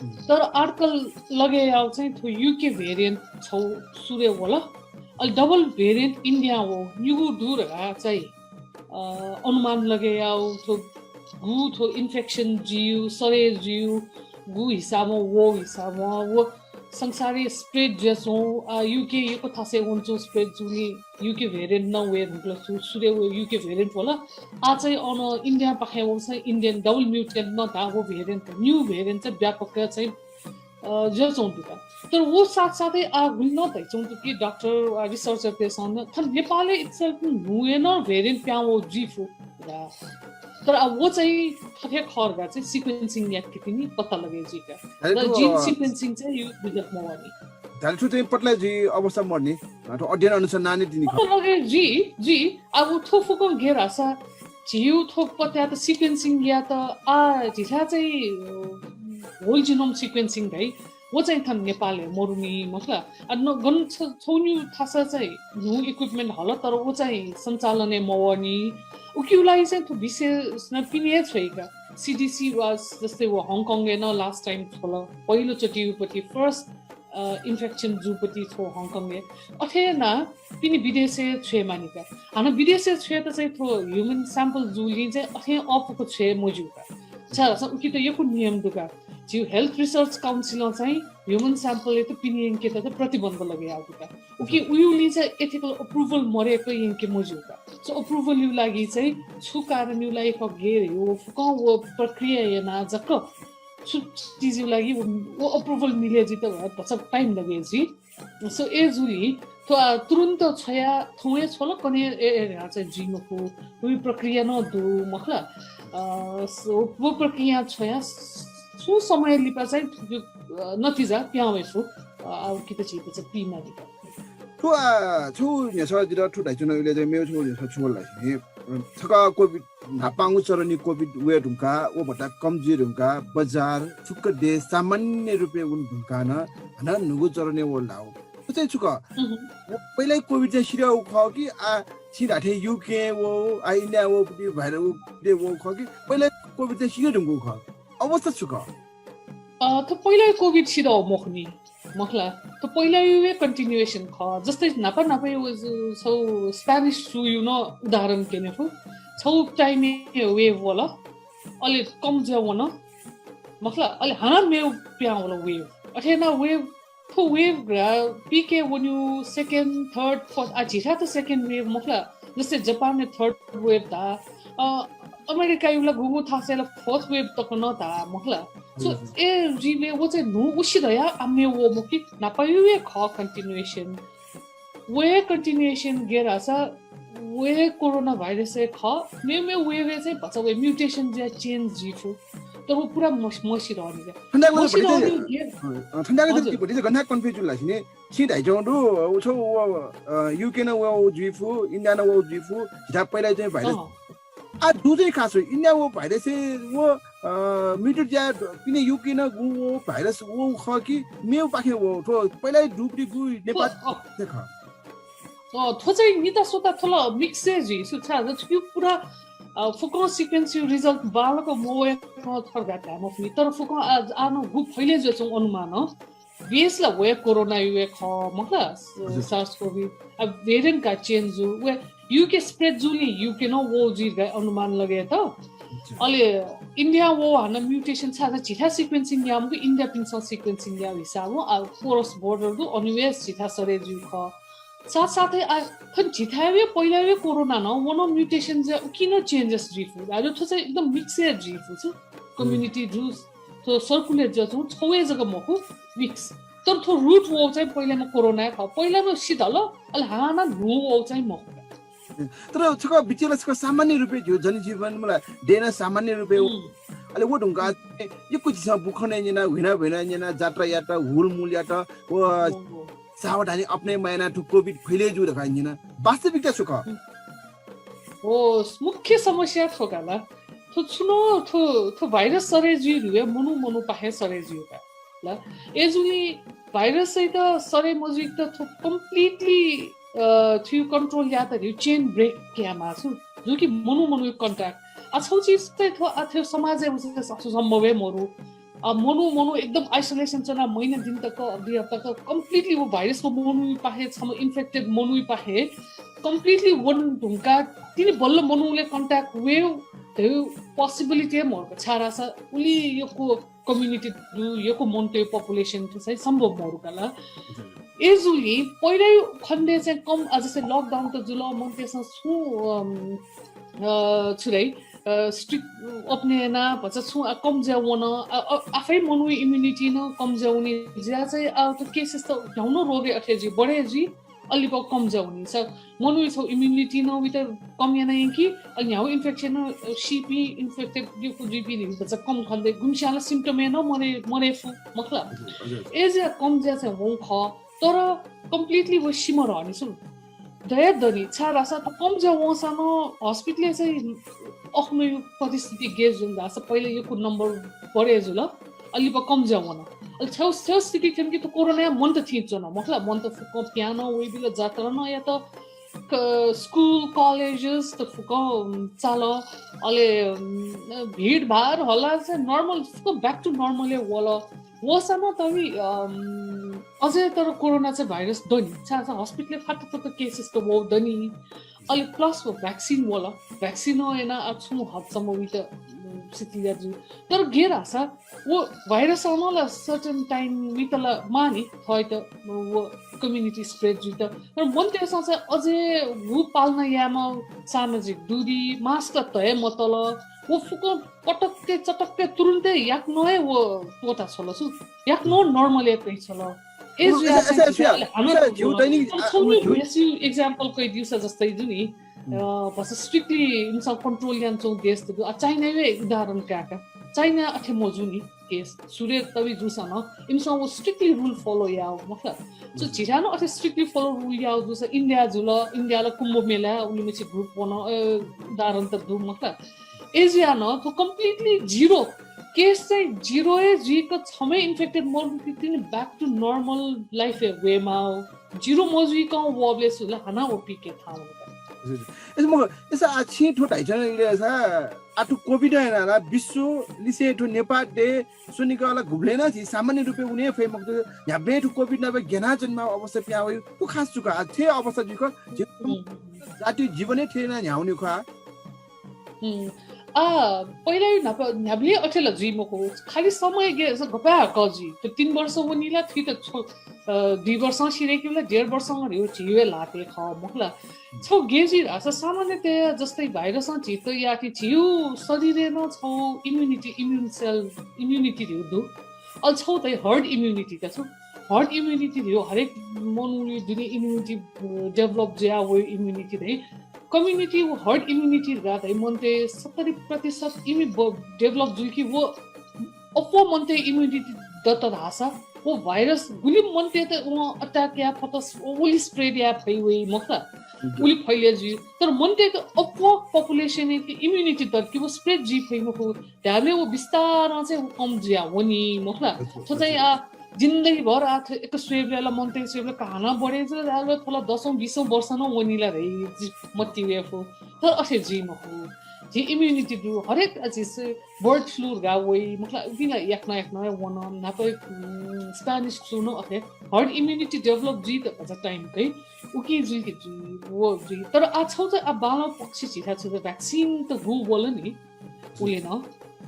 तर आजकाल लगे याःगु चाहिँ थ्व UK variant छगू सुरे वल। अले double variant India वःगु निगू दु धकाः चाहिँ, अ, अनुमान लगे याःगु, थ्व गु थ्व infection जुइगु, सरे जुइगु, गु हिसाबं वःगु हिसाबं व संसारय् spread जुयाच्वंगु, अ, UK यक्व थासय् वनाच्वंगु spread जूगुलिं UK variant नं वये धुंकल, सु-, सुरे व UK variant वल। आ चाहिँ अन India पाखें वःगु चाहिँ Indian double mutant नं धाःगु variant, new variant चाहिँ व्यापक चाहिँ, अ, जुयाच्वंगु दु का। तर व साथसाथै आ गुलि नं धाइच्वंगु दु कि डाक्टर वा researcher-तय्सं नं थन नेपालय् itself न्हू हे नं variant पिहां वःगु जुइफु का। तर आ व चाहिँ थथे खः धकाः चाहिँ sequencing याकेतिनि पत्ता लगे जुइ का। अरे तर थ्व, gene अ, sequencing चाहिँ यो विगत मवःनि। धात्थें चाहिँ पत्ता लगे जुइ अवस्था मदुनि। अ, थ्व अध्ययन अनुसन्धान तिनि खः। पत्ता लगे जुइ, जुइ। आ व थ्व फुक्कं गय् धाःसा झीगु थ्व पत्यात sequencing यात, आ, झीथाय् चाहिँ, अ, whole genome sequencing धाइ, व चाहिँ थन नेपालय् मदुनि, मखु ला? आ, न, गन छ-, छगू निगू थासय् चाहिँ न्हू equipment हल, तर व चाहिँ सञ्चालन हे मवःनि। उकिया लागि चाहिँ थ्व विशेष नं पिने हे छ्वइ का। CDC वा जस्तै व हङकङय् नं last time छ्वल, पहिलोचोटि पति first अ, infection जूपति छ्वः हङकङय्। अथे यानाः पिने विदेशय् छ्वये मानि का। हानं विदेशय् छ्वयेत चाहिँ थ्व human sample जूगुलिं चाहिँ अथें अःपुक छ्वये मज्यू का। छाय्धाःसा उकियात यक्व नियम दु का। झीगु हेल्थ रिसर्च काउन्सिलं चाहिँ ह्युमन स्याम्पलयात पिने यंकेत त प्रतिबन्ध लगय् याःगु का। उकी उयुलिं चाहिँ एथिकल अप्रुभल मरय्क यंके मज्यू का। सो अप्रुभलयु लागि चाहिँ छु कारणयु लागि खः, गय् व फुक्कं व प्रक्रिया याना जक छु चिजयु लागि व, व अप्रुभल मिले जुइत भचा टाइम लगे जुइ। सो ए जुलि थ्व तुरुन्त छ्वया थौं हे छ्वल कने ए, ए, ह्रा चाहिँ जुइ मखु। उइ प्रक्रिया नं दु मखला। अ, सो व प्रक्रिया छ्वया सु समय लिपा चाहिँ थुगु, अ, नतिजा प्यां वइ फु। अ, आउ कित झीत चाहिँ पीमा लिपा। थ्व, अ, छु न्ह्यसः जितः थ्व धाइच्वनागुलिं चाहिँ मेगु छु न्ह्यसः छु वल धाःसा नि, अ, छकः कोभिड न्हापांगु चरणय् कोभिड वये धुंकाः व भचा कम जुइ धुंकाः बजार फुक्क देश सामान्य रूपय् वने धुंकाः नं हानं न्हूगु चरणय् वल धाःगु। थ्व चाहिँ छु खः? पहिला कोभिड चाहिँ सिधःगु खः कि आ छिं धाःथें युके वःगु, आ इन्डिया वःगु, भारत वःगु खः कि पहिला कोभिड चाहिँ सिधे धुंकूगु खः? अवस्था छु खः? अ, थ्व पहिला कोभिड सिधः मखु नि, मखला। थ्व पहिला वे कन्टिन्युएसन खः। जस्तै न्हापा न्हापा व ज-, छौ स्प्यानिस फ्लूयु नं उदाहरण क्यने फु। छौ टाइमय् वेभ वल, अले कम जुया वन, मखला, अले हानं मेगु प्यां वल वेभ। अथे याना वेभ, थ्व वेभ ग्रा पीके वन्यु सेकेन्ड, थर्ड, फोर्थ, आ झीथाय् त सेकेन्ड वेभ मखला। जस्तै जापानय् थर्ड वेभ धा, अ, अमेरिकायु ला गुगु थासय् ला फोर्थ वेभ तक नं धा मखला। सो ए जुइबलय् व चाहिँ न्हू उ सिधया आ मेगु व मखु कि न्हापायु हे खः कन्टिन्युएसन। व हे कन्टिन्युएसन गय् धाःसा व हे कोरोना भाइरस हे खः। मेगु मेगु वेभ हे चाहिँ भचा व म्युटेसन जुया चेन्ज जुइ फु। तर व पुरा मस-, मसिधः नि का। थन्दाक मसिधः भतिचा, नि गय्। अ, थन्दाक हजुर। भतिचा गन्थाय् कन्फ्युज जुल धाःसा नि, छिं धाइच्वंगु दु, उ छौ व, अ, युके नं वःगु जुइ फु, इन्डिया नं वःगु जुइ फु, झीथाय् पहिला चाहिँ भाइरस अँ। आ, दु चाहिँ खास हो। इन्डिया व भाइरस हे व, अ, म्युटेट जुया पिने युके नं गु व भाइरस व खः कि मेगु पाखें व थ्व पहिला दुपिं गु नेपाल थ्व, अ। खः। अ, थ्व चाहिँ निता स्वता थ्व ला मिक्स हे जुइ। सु छा, जति पुरा, अ, फुक्कं सिक्वेन्सयु रिजल्ट बांलाक मवय्कं थरघात धाये मफुनि। तर फुक्कं आ, आ नं गु फैले जुयाच्वंगु अनुमान, अ। बेस ला व हे कोरोनायु हे खः, मखला, स-, हजुर। सार्स कोभी। आ, भेरिएन्ट का चेन्ज जु, व युके स्प्रेड जुलिं युके नं वःगु जुइ धकाः अनुमान लगे त। हजुर। अले इन्डिया वःगु हानं म्युटेसन छाय् धाःसा झीथाय् सिक्वेन्सिङ याः मखु, इन्डियापिन्सं सिक्वेन्सिङ याःगु हिसाबं, आ, क्रस बोर्डर दु, अनिवेज झीथाय् सरे जुइ खः। साथसाथै आ, थन झीथाय् वे पहिला वे कोरोना नं व नं म्युटेसन जुया उकी नं चेन्जेस जुइ फु। आ, थ्व चाहिँ एकदम मिक्स हे जुइ फु छु। कम्युनिटी जु थ्व सर्कुलेट जुयाच्वंगु छौ हे जक मखु, मिक्स। तर थ्व रुट वःगु चाहिँ पहिलाम्ह कोरोना हे खः। पहिलाम्ह सिधल, अले हानं न्हू वःगु चाहिँ मखु। तर छकः बिचय् ला छकः सामान्य रूपय् झीगु जनजीवन मला देन सामान्य रूपय् वः। अले व धुंकाः यक्व झीसं बुखँ नये न्यना, ह्विना भ्वय् नये न्यना, जात्रा यात, हुलमुल यात, व सावधानी अपने मयाना थ्व कोभिड फैले जू धकाः न्यना। वास्तविकता छु खः? हो, मुख्य समस्या थ्व का ला। थ्व छुं नं थ्व, थ्व भाइरस सरे जुइ धुंकाः मनू मनूपाखें सरे जुइ का ला। अय्‌जूगुलिं भाइरसयात सरे मजुइक थ्व कम्प्लिटली, अ, थ्व कन्ट्रोल यायेत धइगु चेन ब्रेक यायेमाः छु। जु कि मनू मनूया कन्ट्याक्ट। आ, छौ चिज चाहिँ थ्व, आ, थ्व समाजय् वसे असम्भव हे मरु। अ, मनू, मनू एकदम आइसोलेसन च्वनाः महिना दिन तक, दुई हप्ता तक कम्प्लिटली व भाइरस व मनूपाखें, छम्ह इन्फेक्टेड मनूपाखें कम्प्लिटली वन धुंकाः तिनि बल्ल मनूले कन्ट्याक्ट वये धइगु पोसिबिलिटी हे मरु का। छाय्‌धाःसा उलि यक्व कम्युनिटी दु, यक्व मनूतय् पपुलेसन थ्व चाहिँ सम्भव मरु का ला। अय्‌जूगुलिं पहिला खण्डय् चाहिँ कम, अ, जस्तै लकडाउन त जुल, मनूतय्‌सं छुं, अम, अ, छु धाइ, अ, स्ट्रिक्ट अपने याना भचा छुं, अ, कम जुया वन, अ, अ, आफै मनूया इम्युनिटी नं कम जुया वनी जुया चाहिँ, अ, थ्व केसेस त न्ह्यागु नं रोगय् अथे जुइ, बढे जुइ, अले लिपा कम जुया वनी। स-, मनूया छौ इम्युनिटी नं उइत कम याना यंकी, अले न्ह्यागु इन्फेक्सन नं, अ, सीपिं इन्फेक्टेड यक्व जुइपिं धइगु भचा कम खने दइ, गुम्हस्यां ला सिम्टम हे नं मरे, मरे फु, मखु ला। हजुर, हजुर। अय्‌जुया कम जुया चाहिँ वंगु खः, तर कम्प्लिटली व सिमधःनि छु। दया दनि, छाय्‌धाःसा थ्व कम जुया वंसां नं हस्पिटलय् चाहिँ अखुन्हुया परिस्थिति गय् जुल धाःसा पहिला यक्व नम्बर बढे जुल, अले लिपा कम जुया वन। अले थ्व, थ्व स्थिति थ्यन कि थ्व कोरोनाया मनूत थी च्वन, मखु ला, मनूत फुक्कं प्यां नं वइबिल, जात्रा नं यात, क-, स्कुल, कलेजेस त फुक्कं चाल, अले, अम, भिडभाड हल्ला चाहिँ नर्मल, फुक्कं ब्याक टु नर्मलय् वल। वःसां नं तनि, अम, अझै तर कोरोना चाहिँ भाइरस दनि। छाय्‌धाःसा हस्पिटलय् फात फात केसेस त वः दनि। अले प्लस व भ्याक्सिन वल। भ्याक्सिन याना आ छुं हदसम्म उइत, उम्, स्थिति या जु। तर गेर हसा वो भाइरस आमला सर्टेन टाइम मितला मानी थयत वो कम्युनिटी स्प्रेड जुइत। तर मन तेसा चाहिँ अझै वो पालना यामा सामाजिक दूरी, मास्क तय मतल, वो फुक पटक्के चटक्के तुरुन्तै याक नय वो तोता छलसु। याक नो नर्मल या कहि छल। एज एक्जाम्पल कहि दिउसा जस्तै जुनी। अ, भस स्ट्रिक्टली इमिसं कन्ट्रोल यान चौ देश त आ चाइना वे उदाहरण काका। चाइना अथे मजुनी केस सुरे तवि जुसन इमिसं वो स्ट्रिक्टली रूल फलो याव मतलब। सो झिरानो अथे स्ट्रिक्टली फलो रूल याव जुस इन्डिया जुल। इन्डियाला कुम्भ मेला उलिमछि ग्रुप वन उदाहरण त दु मतलब। एजिया न तो कम्प्लिटली जिरो केस चाहिँ जिरो ए जुइक छमै इन्फेक्टेड मरुति तिनी back to normal life a वेमा जिरो मजुइक वबले सुला हाना वो पिके थाल। एस मग एस आ छि ठो ढाइचन इले सा आठु कोभिड है ना विश्व लिसे ठो नेपाल दे सुनिक अला घुबले ना झी सामान्य रूपे उनी फै मग न्याबे ठो कोभिड ना बे गेना जन्मा अवस्था पिया वयु। तु खास चुका आ थे अवस्था जुइक जाति जीवने थे ना न्याउने खा। आ पहिला न्हाप न्हाबले अथेला जुइ मखु। खाली समय गे गपा कजी त तीन वर्ष वनीला थी त दुई वर्ष सिरे किला डेढ वर्ष रियो झिवे लाते ख मखला। छौ गेजी धासा सामान्यतया जस्तै भाइरस झित याके झिउ शरीरे न छौ इम्युनिटी इम्युन सेल इम्युनिटी रिउ दु। अल छौ तै हर्ड इम्युनिटी का छु। हर्ड इम्युनिटी रिउ हरेक मनुली दुनी immunity develop Jaya view immunity धै कम्युनिटी वो हर्ड इम्युनिटी गा धै मन्ते सत्तरी प्रतिशत इमि डेभलप जुइकी वो अप्व मन्ते इम्युनिटी दत्त धासा वो भाइरस गुलि मन्ते त वो अट्याक या फतस ओली स्प्रेड या फै वइ मखला। उलि फैले जुइ तर मन्ते त अप्व पपुलेसन इम्युनिटी दत्त कि वो स्प्रेड जुइ फै मखु। ध्यामे वो बिस्तार चाहिँ कम जुया वनी मखला। थो चाहिँ आ जिन्दगीभर आ एक स्वेबले ला मन्ते स्वेबले कहाना बढे जो आ थोला दसौं बिसौं वर्ष न वनीला रे। मत्ती वेफु तर अथे जुइ मखु। झी इम्युनिटी दु हरेक अझ बर्ड फ्लू गा वइ मखला उकिला याकना याकना वन नापै स्पेनिश फ्लू न अथे हर्ड इम्युनिटी डेभलप जुइ त अझ टाइम कै उकी जुइ कि जुइ वो जुइ तर आ छौ त आ बाला पक्षी झिठा छु त भ्याक्सिन त गु बोल नि। उले न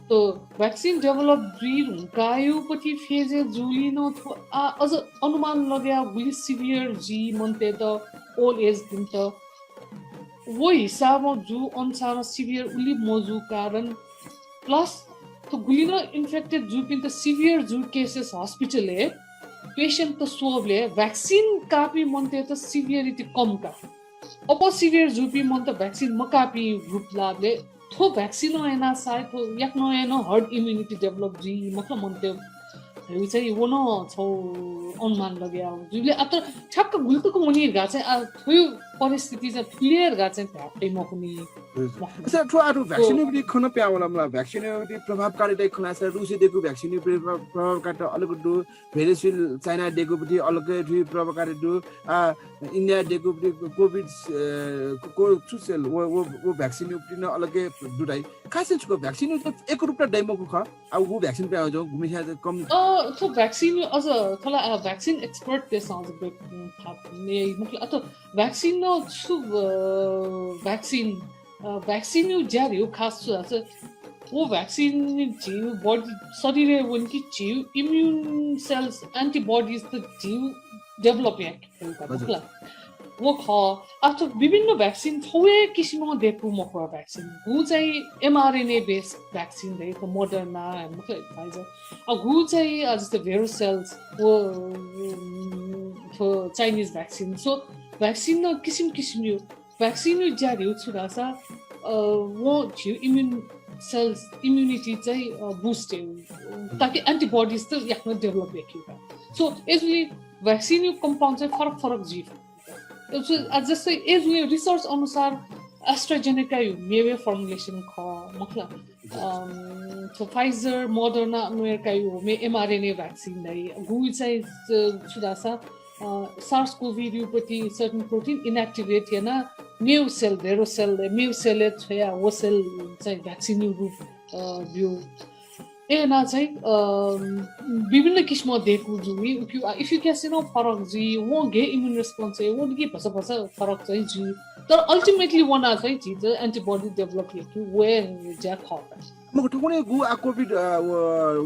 तो भ्याक्सिन डेभलप जुइ हुँकायु पति फेजे जुली न थो आ अझ अनुमान लगे गुली सिभियर जी मन्ते त ओल्ड एज दिन त वो हिसाबमा जु अनुसार सिभियर उलि मजु कारण प्लस त गुलिन इन्फेक्टेड जुपिन्त सिभियर जु केसेस हस्पिटलय् पेसेन्ट त स्वबले भ्याक्सिन कापी मन्ते त सिभियरिटी कम का। Up severe Zupee month vaccine मकापी ग्रुप लाबले थो भ्याक्सिन याना साय थो याक न यान हर्ड इम्युनिटी डेभलप जुइ मखला मन्ते। हयु चाहिँ वो न छौ अनुमान लगे जुले अत ठ्याक्क गुल्तुक मुनि गा चाहिँ आ थोयु परिस्थिति चाहिँ थुलेर गा चाहिँ भ्याप्तै मखुनि। सर थो आरु भ्याक्सिन उपरि खन प्यावला मला भ्याक्सिन उपरि प्रभावकारिता खना सर रुसे देखु भ्याक्सिन उपरि प्रभावकारिता अलग दु। भेनेजुएला चाइना देखु उपरि अलग थुइ प्रभावकारी दु। आ इन्डिया देखु उपरि कोभिड को छु सेल वो वो भ्याक्सिन उपरि न अलग दु दाइ। खास छुको भ्याक्सिन एक रूपमा दै मखु ख। अब वो भ्याक्सिन पे आउँछ गुमिसा कम अ थो भ्याक्सिन अझ थोला भ्याक्सिन एक्सपर्ट तेसं अझ ब्रेक थाप ने मतलब अत भ्याक्सिन न छु भ्याक्सिन भ्याक्सिन यु ज्यार यु खास छु आस वो भ्याक्सिन झिउ बडी शरीर वन कि झिउ इम्युन सेल्स एन्टिबडीज त झिउ डेभलप या मखला। वो ख आथ विभिन्न भ्याक्सिन छौए किसिम देखु मखु भ्याक्सिन गु चाहिँ एमआरएनए बेस भ्याक्सिन दै त मोडर्ना फाइजर अ गु चाहिँ जस्तै भेरोसेल्स वो चाइनिज भ्याक्सिन सो भ्याक्सिन न किसिम किसिम यु भ्याक्सिन यु ज्या ह्यु छु धासा अ वो झिउ इम्युन सेल्स इम्युनिटी चाहिँ बुस्ट यु ताकि एन्टिबडीज त याक्न डेभलप याक्यु का। सो एजुली भ्याक्सिन यु कम्पाउन्ड चाहिँ फरक फरक जुइ। जस्तै एजुली रिसर्च अनुसार एस्ट्राजेनेका यु मेवे फर्मुलेसन ख मखला फाइजर मोडर्ना अमेरिका यु मे एमआरएनए भ्याक्सिन दै गु चाहिँ छु धासा सार्स कोभिड यु पति सर्टन प्रोटिन इनएक्टिभेट याना मेव सेल भेरो सेल मेव सेल छोया वो सेल चाहिँ भ्याक्सिन यु रूप बिउ। एना चाहिँ विभिन्न किसिम देखु जुइ उपिउ इफिकेसी न फरक जुइ वो घे इम्युन रेस्पोन्स है वो कि भसा भसा फरक चाहिँ जुइ। तर अल्टिमेटली वना चाहिँ झिज एन्टिबडी डेभलप यु वे ज्या ख। मखु, थुकुने गु आ कोभिड, अ, व,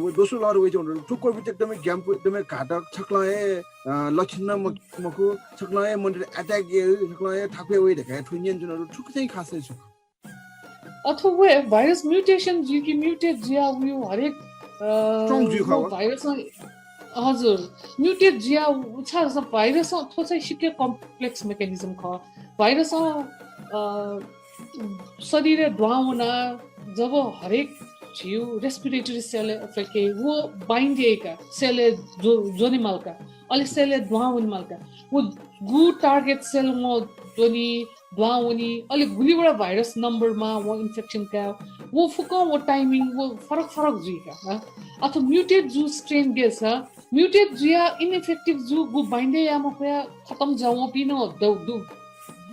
व दोस्रो लहर वइच्वंगु दु। थ्व कोभिड एकदमै ग्याम्पु, एकदमै घातक, छकलं हे, अ, लक्षण नं मखु, छकलं हे मनूतय्त attack याइ, छकलं हे थाकुया वइ धकाः थ्व न्यनाच्वनागु दु। थुकिं चाहिँ खास चाहिँ छु? अथवा व virus mutation जुइ कि mutate जुया वइगु हरेक, अ, Strong जुइ खः व व। Virus नं, हजुर, mutate जुया उ-, छाय् धाःसा virus नं थ्व चाहिँ सिक्क complex mechanism खः। Virus नं, अ, शरीरय् दुहां वनाः जब हरेक झीगु respiratory cell affect याइ, व bind याइ का, cell-य् ज्व-, ज्वने माल का, अले cell-य् दुहां वने माल का। व गु target cell-य् ज्वनी, दुहां वनी, अले गुलिवटा virus number-मा व infection काये, व फुक्कं व timing व फरक फरक जुइ का, हँ। अथवा mutate जू strain गय् सा, mutate जुया ineffective जू, गु bind याये मफया खतम जुया वंपिं नं दु, दु।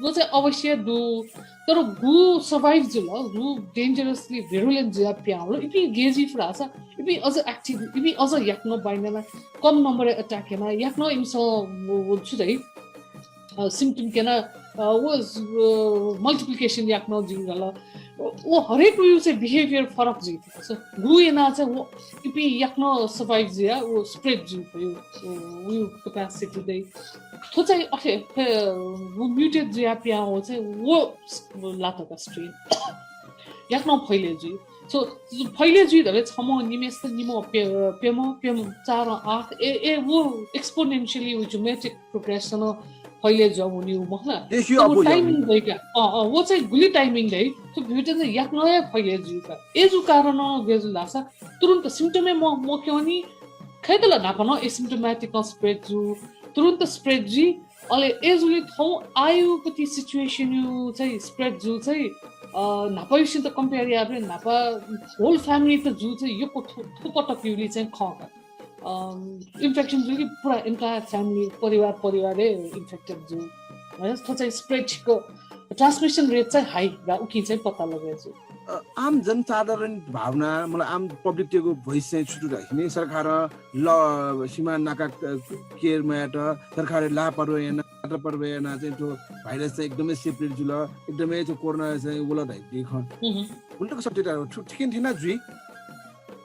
व चाहिँ अवश्य दु। तर गु survive जुल, गु dangerously virulent जुया पिहां वल, इपिं गय् जुइ फु धाःसा, इपिं अझ active, इपिं अझ याकनं bind याना, कम number-य् attack याना, याकनं इमिसं व, व छु धाइ, अ, symptom क्यना, अ, व, अ, multiplication याकनं जुइ धल। व, व हरेक उयो चाहिँ behavior फरक जुइ। So, गु याना चाहिँ व इपिं याकनं survive जुया, व spread जुइ फयो, व, उयो capacity दइ। थ्व चाहिँ अथे, अथे, व mutate जुया पिहां व चाहिँ व लात का strain। याकनं फैले जुइ। So, फैले जुइ धले छम्ह निम्हेसित निम्ह पे-, पेम्ह, पेम्ह चार आठ, ए, ए, व exponentially व geometric progression फैले जुया वनी व मखु ला। देशी So, व अबु timing यावनी। दइ का। अँ, अँ, व चाहिँ गुलि timing दइ। So, भ्यूटे चाहिँ याकनं हे फैले जुइ का। ए जू कारण गय् जू धाःसा तुरुन्त symptom हे म-, मक्यनी, खय्‌त ला न्हापा नं asymptomatic spread जू, तुरुन्त spread जुइ, अले ए जुलि थौं आःयागु situation-यु चाहिँ spread जू चाहिँ, अ, न्हापायुसित compare याःबलय् न्हापा whole family-त जू चाहिँ यक्व थो-, थोपटक युलि चाहिँ खः का। अम, infection जुलि पुरा entire family, परिवार, परिवारय् infected जू। है, थ्व चाहिँ spread छिक्क, transmission rate चाहिँ high गा, उकिं चाहिँ पत्ता लगे जू। अ, आम जनसाधारण भावना, मतलब आम public-तय्‌गु voice चाहिँ छु दु धाःसा नि, सरकारं ल-, सीमा नाका क-, care मयात, सरकारं लापरवाही याना, लापरवाही याना चाहिँ थ्व virus चाहिँ एकदमै spread जुल, एकदमै थ्व कोरोना चाहिँ वल धाइपिं खँ। हुँ, हुँ। गुलि तक सत्यता छु थुकिं थें नं जुइ?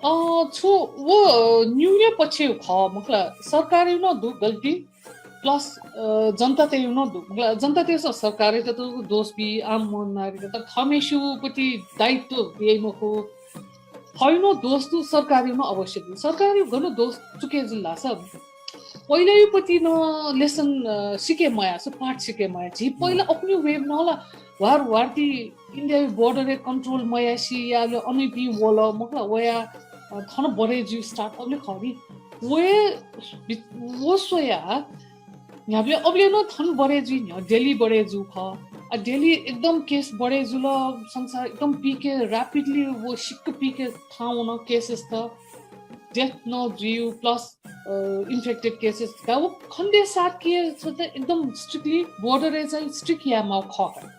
अ, छु व न्यूनपक्षयु खः, मखु ला, सरकारयु नं दु गल्ती, plus, अ, जनतातयु नं दु। मखु ला, जनतातय्‌सं सरकारयात त दोष बी, आम मनमारित त थःम्हेसिगु प्रति दायित्व याइ मखु। थःयु नं दोष दु, सरकारयु नं अवश्य दु। सरकारयु गन दोष चुके जुल धाःसा, पहिलायु प्रति नं lesson, अ, सिके मया, सु पाठ सिके मया। झी पहिला अप्वःयु wave नं ला ह्वार ह्वार ति India-यु border-य् control मयासें याःबलय् अनयापिं वल, मखु ला, वया, अ, थन बढे जुइ start अबलय् खः नि। व हे बि-, व स्वया न्ह्याबलें अबलय् नं थन बढे जुइ न्ह्यः Delhi बढे जू खः। आ, Delhi एकदम case बढे जुल, संसार एकदम पीके rapidly व सिक्क पीके थाहां वन cases त, death नं जुइ, plus अ, infected cases का व खनेदये साथ कि छ त एकदम strictly border-य् चाहिँ strict यायेमाः खः का।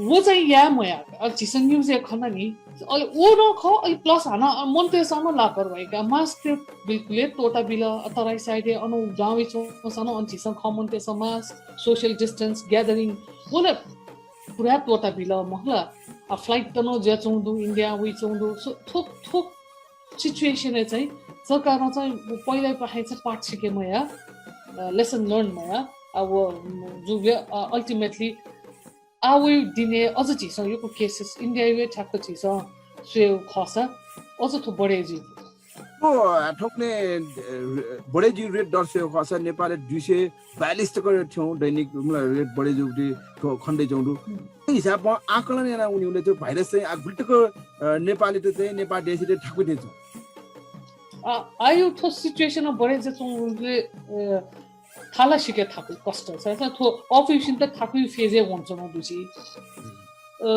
व चाहिँ याये मया, अ, झीसं news-य् खना नि। अले व नं खः, अले plus हानं, अ, मनूतय्‌सं नं लापरवाही का। Mask त बिल्कुल हे त्वःता बिल, अ, तराई side-य् अन गाउँय् च्वंसां नं अन झीसं खः मनूतय्‌सं mask, social distance, gathering, व नं पुरा त्वःता बिल, मखु ला। अ, flight त नं जुयाच्वंगु दु, India वइच्वंगु दु। So, थ्व, थ्व situation-य् चाहिँ सरकारं चाहिँ पहिलापाखें चाहिँ पाठ सिके मया, अ, lesson learn मया, अ, व, जुया, अ, ultimately आः वइगु दिनय् अझ झीसं यक्व cases India-य् हे ठ्याक्क झीसं स्वयेगु खःसा अझ थ्व बढे जुइ। व, अ, थौंकन्हय्, अ, बढे जुइगु rate दर्शयेगु खःसा नेपालय् दुई सय बयालिस तक थ्यंगु दैनिक, मतलब, rate बढे जुइगु थ्व खनेदयाच्वंगु दु। हुँ। हिसाबं आकलन याना वनीबलय् थ्व virus चाहिँ आ गुलि तक, अ, नेपालय् त चाहिँ नेपाल देशय् त थाकुइ थें च्वं। आ, आःयागु थ्व situation बढे जुयाच्वंगुलिं, अ, थाला सिके थाकुइ कष्ट। छाय्‌धाःसा थ्व अप्वःपिन्त थाकुइ phase-य् वनाच्वंगु दु झी। अ,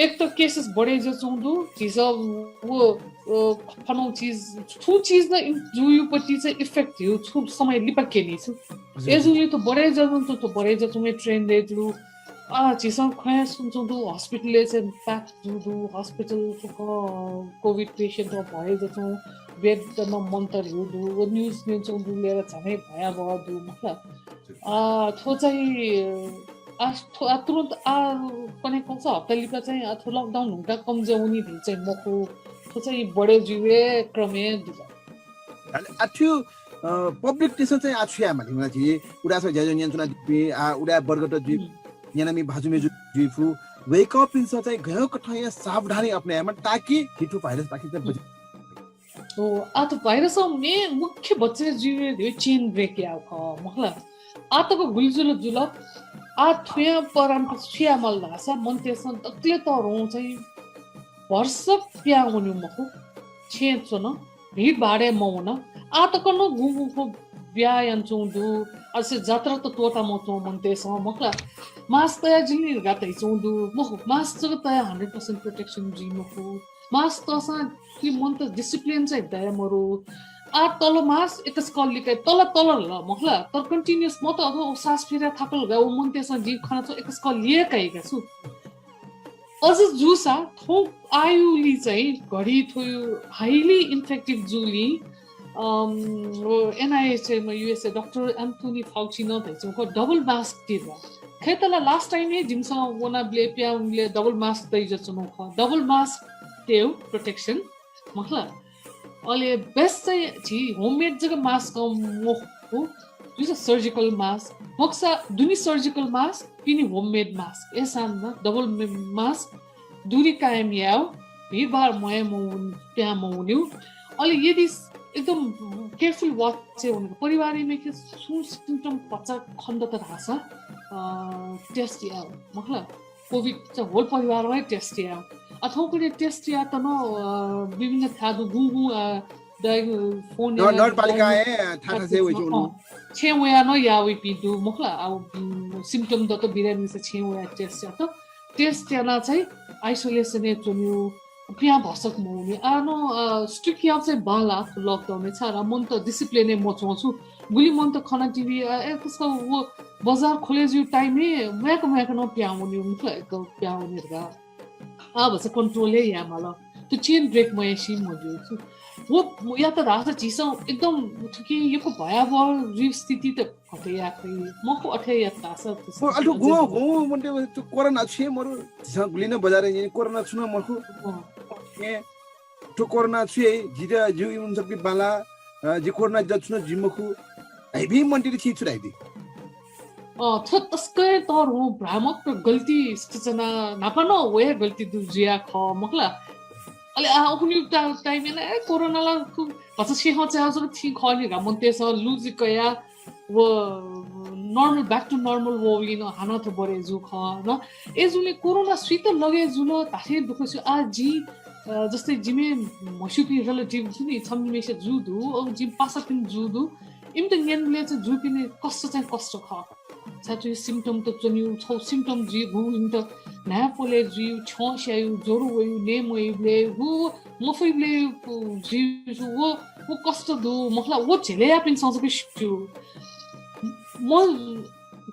एक त cases बढे जुयाच्वंगु दु, झीसं व, अ, खनौ चिज, छुं चिज नं इन-, जुइगु प्रति चाहिँ effect धइगु छु समय लिपा क्यनी छु। हजुर। अय्‌जूगुलिं थ्व बढे जुयाच्वंगु, थ्व बढे जुयाच्वंगु trend हे दु। आ, झीसं खँय् स्वनाच्वंगु दु, hospital-य् चाहिँ pack जूगु दु, hospital फुक्कं COVID patient भरे जुयाच्वंगु, bed नं मन्त धइगु दु, व news न्यनाच्वंगु दु, ले ला झनै भयावह दु, मतलब। आ, थ्व चाहिँ, आ थ्व आ तुरुन्त आ कने कक्ष हप्ता लिपा चाहिँ आ थ्व लकडाउन हुंका कम ज्या वनी धइगु चाहिँ मखु। थ्व चाहिँ बढे जुइवे क्रमे दुला। अले अथ्यु पब्लिक तिसं चाहिँ आ छु याये माली मला झी उदास ज्याझ्वः न्यंचुना जुइपिं आ उदा वर्गत जुइ न्यनामि भाजु मेजु जुइफु वय्कःपिन्सं चाहिँ गय् कथंया सावधानी अपनायेमा ताकि हिथु भाइरस पाखे चाहिँ बचि हो। आ थ्व भाइरस मे मुख्य बचय् जुइवे धइगु चेन ब्रेक याउ खः मखला। आ तक गुलि जुल जुल आ थुया परान सुया मल धासा मनतेसं दकले तरुं चाहिँ वर्ष प्या वन्यु मखु। छेँ च्वन भिडभाडे मवन। आ तक न गुगु खो ब्या यानचुं दु। असे जात्रा त तोता मचुं मनतेसं मखला। मास्क तया जिनि गातै चुं दु मखु। मास्क जग तया हन्ड्रेड पर्सेन्ट प्रोटेक्सन जुइ मखु। मास्क तःसां कि मन त डिसिप्लिन चाहिँ दया मरु। आ तल मास्क एकस कल लिकाइ तल तल ल मखला। तर कन्टिन्युस मत अथवा सास फेर्या थाकल गा उ मनतेसं जि खना छु एकस कल लिया काइ गा छु। अझ जुसा थो आयुली चाहिँ घडी थो हाइली इन्फेक्टिभ जुली एनआइएच युएसए डाक्टर एन्थोनी फाउची न धैचुं खः डबल मास्क तिर्वा। खैतला लास्ट टाइम हे जिमिसं वना ब्ले प्या ब्ले डबल मास्क तै जचुनु खः। डबल मास्क तेउ प्रोटेक्सन मखला। अले बेस्ट चाहिँ झी होममेड जक मास्क मखु जुसा सर्जिकल मास्क मखसा दुनी सर्जिकल मास्क पिनी होममेड मास्क एसान न डबल मास्क दूरी कायम याउ। भिडभाड मया मौन प्या मौन्यु। अले यदि एकदम केयरफुल वाच चाहिँ हुनु परिवार में के सुन सिम्टम पचा खण्ड त धासा टेस्ट याउ मखला। कोभिड चाहिँ होल परिवार वै टेस्ट याउ अथवा कुनै टेस्ट या त न विभिन्न थादु गुगु फोन नगरपालिका थाथा से वै चोनु छे वया न या वै पिदु मखला। आ सिम्टम दत बिरामी से छे वया टेस्ट या त टेस्ट याना चाहिँ आइसोलेसन ए चोन्यु प्या भसक मौनी आ न स्ट्रिक या चाहिँ बाला लकडाउन छारा मन त डिसिप्लिन ए मचों छु। गुली मन त खना टिभी ए कस वो बजार खोले जु टाइम ए म्याक म्याक न प्या वनी मखला। एक प्या वनी गा आ भस कन्ट्रोल ए या माल। त चेन ब्रेक मया सी मजु छु। वो या त रास झीसं एकदम थुकी यको भयावह जु स्थिति त हटे या खै मखु अथे या तास अल्टु गो गो मन्टे तु कोरोना छे मरु झीसं गुली न बजार ए कोरोना छुन मखु। ए तु कोरोना छे जिदा जु इमुन सक्ति बाला जि कोरोना जिदा छुन जि मखु। हाइबी मन्टे छि छु हाइबी अ थो तस्कै तर हो भ्रामक गल्ती सूचना नापा न वया गल्ती दु जुया ख मखला। अले आ उकुनि टाइम ए कोरोना ला भचा सेह चाहिँ जक थी खनि गा मन्तेस लुज कया वो नर्मल ब्याक टु नर्मल वो लिन हाना त बरे जु ख न। ए जुले कोरोना सुइत लगे जुल धाथे दुख छु आ जि जस्तै जिमे म्हस्युपिं रिलेटिभ छु नि छम्मेसे जु दु अब जिम पासापिं जु दु। इमत न्यनले चाहिँ जुपिने कष्ट चाहिँ कष्ट ख। छाचु सिम्टम त चन्यु छौ सिम्टम जुइ गु इमत न्हाय् पोले जुइ छ्यं स्यायु ज्वरो वयु ने मयु ब्ले गु मफुइ ब्ले जुइ वो वो कष्ट दु मखला वो झेले यापिन संसके स्यु। म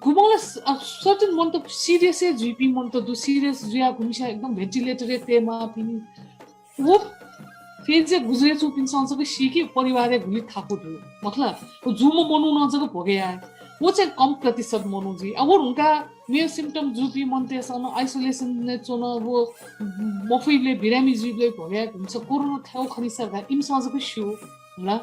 गुमला सर्टेन मन त सिरियस जुइपिं मन त दु सिरियस जुया घुमिसा एकदम भेन्टिलेटर तेमा पिनि वो फेज गुजरे चुपिन संसके सीके परिवार गुली थाकु दु मखला। वो जुम मनु न जक भोगे याय वो चाहिँ कम प्रतिशत मनु जुइ अब उनका मे सिम्टम जुपी मन्तेसन आइसोलेसन ने चोन वो मफुइले बिरामी जुइले भोगे घुमस कोरोना थाउ खनिसा गा इमस जक स्यु होला।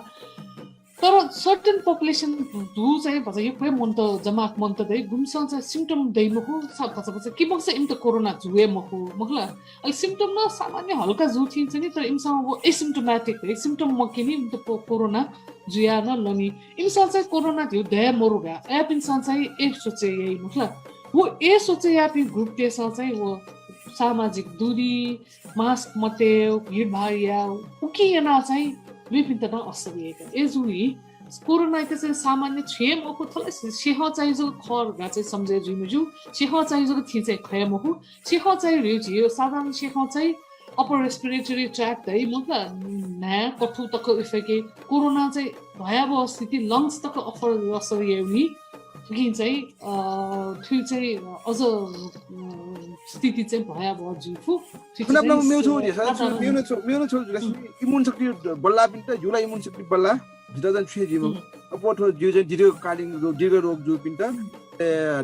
तर सर्टेन पपुलेसन दु चाहिँ भचा यक्वे मन्त जमात मन्त दै गुमस चाहिँ सिम्टम दै मखु सा भचा भचा कि मखु इमत कोरोना जुए मखु मखला। अले सिम्टम न सामान्य हल्का जु थिन चाहिँ तर इमस वो एसिम्टोमेटिक है सिम्टम मकिनी इमत कोरोना जुया न लनी। इमस चाहिँ कोरोना धिउ दया मरुगा एपिन्स चाहिँ ए सोचे यही मखला। वो ए सोचे यापी ग्रुप तेस चाहिँ वो सामाजिक दूरी मास्क मते भिडभाड या उकी याना चाहिँ लुइपिन्त न असर यही ए जुइ। कोरोना के चाहिँ सामान्य छेम ओको थले सेह चाहिँ जो खर गा चाहिँ समझे जुइ मजु। सेह चाहिँ जो थी चाहिँ खया मखु। सेह चाहिँ रिउ झियो साधारण सेह चाहिँ अपर रेस्पिरेटरी ट्र्याक है मतलब न्हाय् कठु तक इफेक्ट कोरोना चाहिँ भयावह स्थिति लङ्स तक अफर असर यौनी। कि चाहिँ थुइ चाहिँ अझ स्थिति चाहिँ भयावह जुइफु। इम्युन शक्ति बल्ला पिन्त जुला इम्युन शक्ति बल्ला जिता चाहिँ छुए जीव। अब थो जिउ चाहिँ दीर्घकालीन दीर्घ रोग जुपिन्त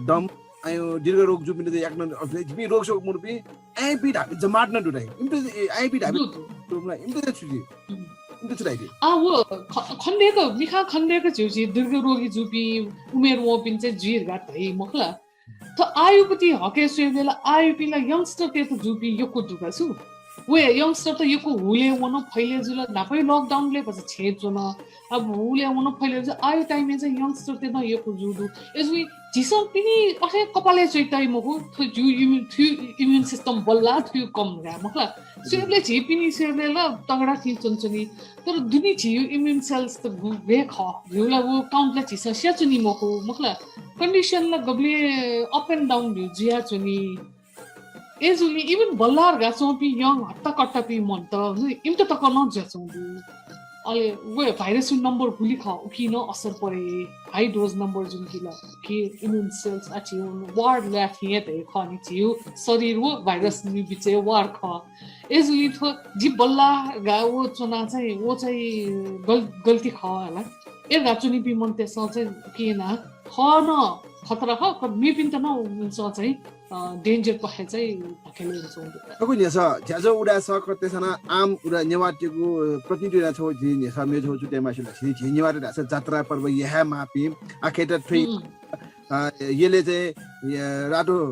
दम आयो दीर्घ रोग जूपिन्त चाहिँ याकनं, अ, जिपिं रोग शोक मरुपिं आइपी धापे जमात नं दु धाइ। इमित चाहिँ, ए, आइपी धापे दु, दु। दु मला, इमित चाहिँ छु जुइ? हम्म। इमित छु धाइ? आ, व ख-, खनेदय्क, मिखां खनेदय्क झीगु चाहिँ दीर्घ रोगी जूपिं, उमेर वंपिं चाहिँ जुइ धकाः धाइ मखु ला। थ्व आयुपति हके स्वये बेला आयुपिं ला youngster तय्त जूपिं यक्व दु का छु। व youngster त यक्व हुलय् वन, फैले जुल, न्हापाया lockdown ले भचा छेँय् च्वन। अब हुलय् वन, फैले जुल, आयु time-य् चाहिँ youngster तय्त यक्व जू दु। अय्‌जूगुलिं झीसं पिने अथे कपालय् च्वइ तइ मखु, थ्व जिगु immune, थ्व immune system बल्लाः, थ्व कम धकाः मखु ला। स्वयेबलय् झी पिने स्वयेबलय् ला तगडा थें च्वनाच्वनी। तर दुने झीगु immune cells त गु-, गय् खः। झीगु ला व count ला झीसं स्यानाच्वनी मखु, मखु ला। Condition ला गबलें up and down जुयाच्वनी। अय्‌जूगुलिं even बल्लाः धकाः च्वंपिं young हट्टाकट्टापिं मनूत, इमित तक नं जुयाच्वंगु दु। अले व virus-या number गुलि खः, उकिं नं असर परे, high dose number जुल कि ला, कि immune cells आ झीगु war ला थें हे धइ खः नि, झीगु शरीर व virus-या बिचय् war खः। अय्‌जूगुलिं थ्व जि बल्लाः धकाः व च्वना चाहिँ, व चाहिँ गल-, गल्ती खः ला। अय् धकाः च्वनीपिं मनूतय्सं चाहिँ उकिं यानाः थः नं खतरा खः, मेपिन्त नं उकिं चाहिँ, अ, danger पखे चाहिँ धकेले यानाच्वंगु दु। अगु न्ह्यसः, झ्याझ्वः उदाय् सकल तय्सं नं आम उदाय् नेवाःतय्गु, अ, प्रतिनिधि उदाय् छगू झी न्ह्यसः मेगु छगू छु तये मास्ति ला, झी, झी नेवाःतय् धाःसा जात्रा पर्व याये माःपिं, आखिर त थ्व, हम्म। अ, यलय् चाहिँ, अ, रातो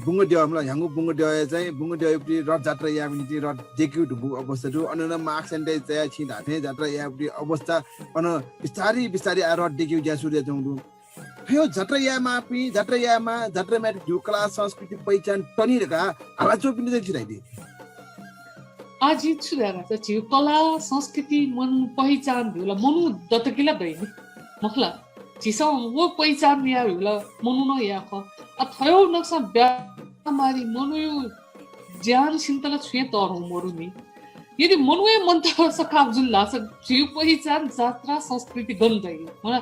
बुंगद्यः मला, ह्याउँगु बुंगद्यःय् चाहिँ, बुंगद्यःयापट्टि रथजात्रा यायेगु निंतिं रथ दय्केगु धुंकूगु अवस्था दु। अन नं mask sanitize तयाः छिं धाःथें जात्रा यायेगु अवस्था अन बिस्तारै बिस्तारै आः रथ दय्केगु ज्या सुरु यायेच्वंगु दु। थ्व जात्रा याये माःपिं, जात्रा याये माः, जात्रा यायेमाःपिं झीगु कला, संस्कृति, पहिचान तनी धकाः हालाच्वंपिन्त चाहिँ छु धाइ दइ? आः जिं छु धाये धाःसा झीगु कला, संस्कृति, मनू, पहिचान धइगु ला मनू दत कि ला दइ नि, मखु ला। झीसं व पहिचान याये धइगु ला मनू नं याये खः। आः थ्व हे नक्सा ब्यामारी मनूया ज्यान सिन्त ला छुं हे तःधं मदु नि। यदि मनू हे मन्त सखाप जुल धाःसा झीगु पहिचान, जात्रा, संस्कृति गन दइ? मला,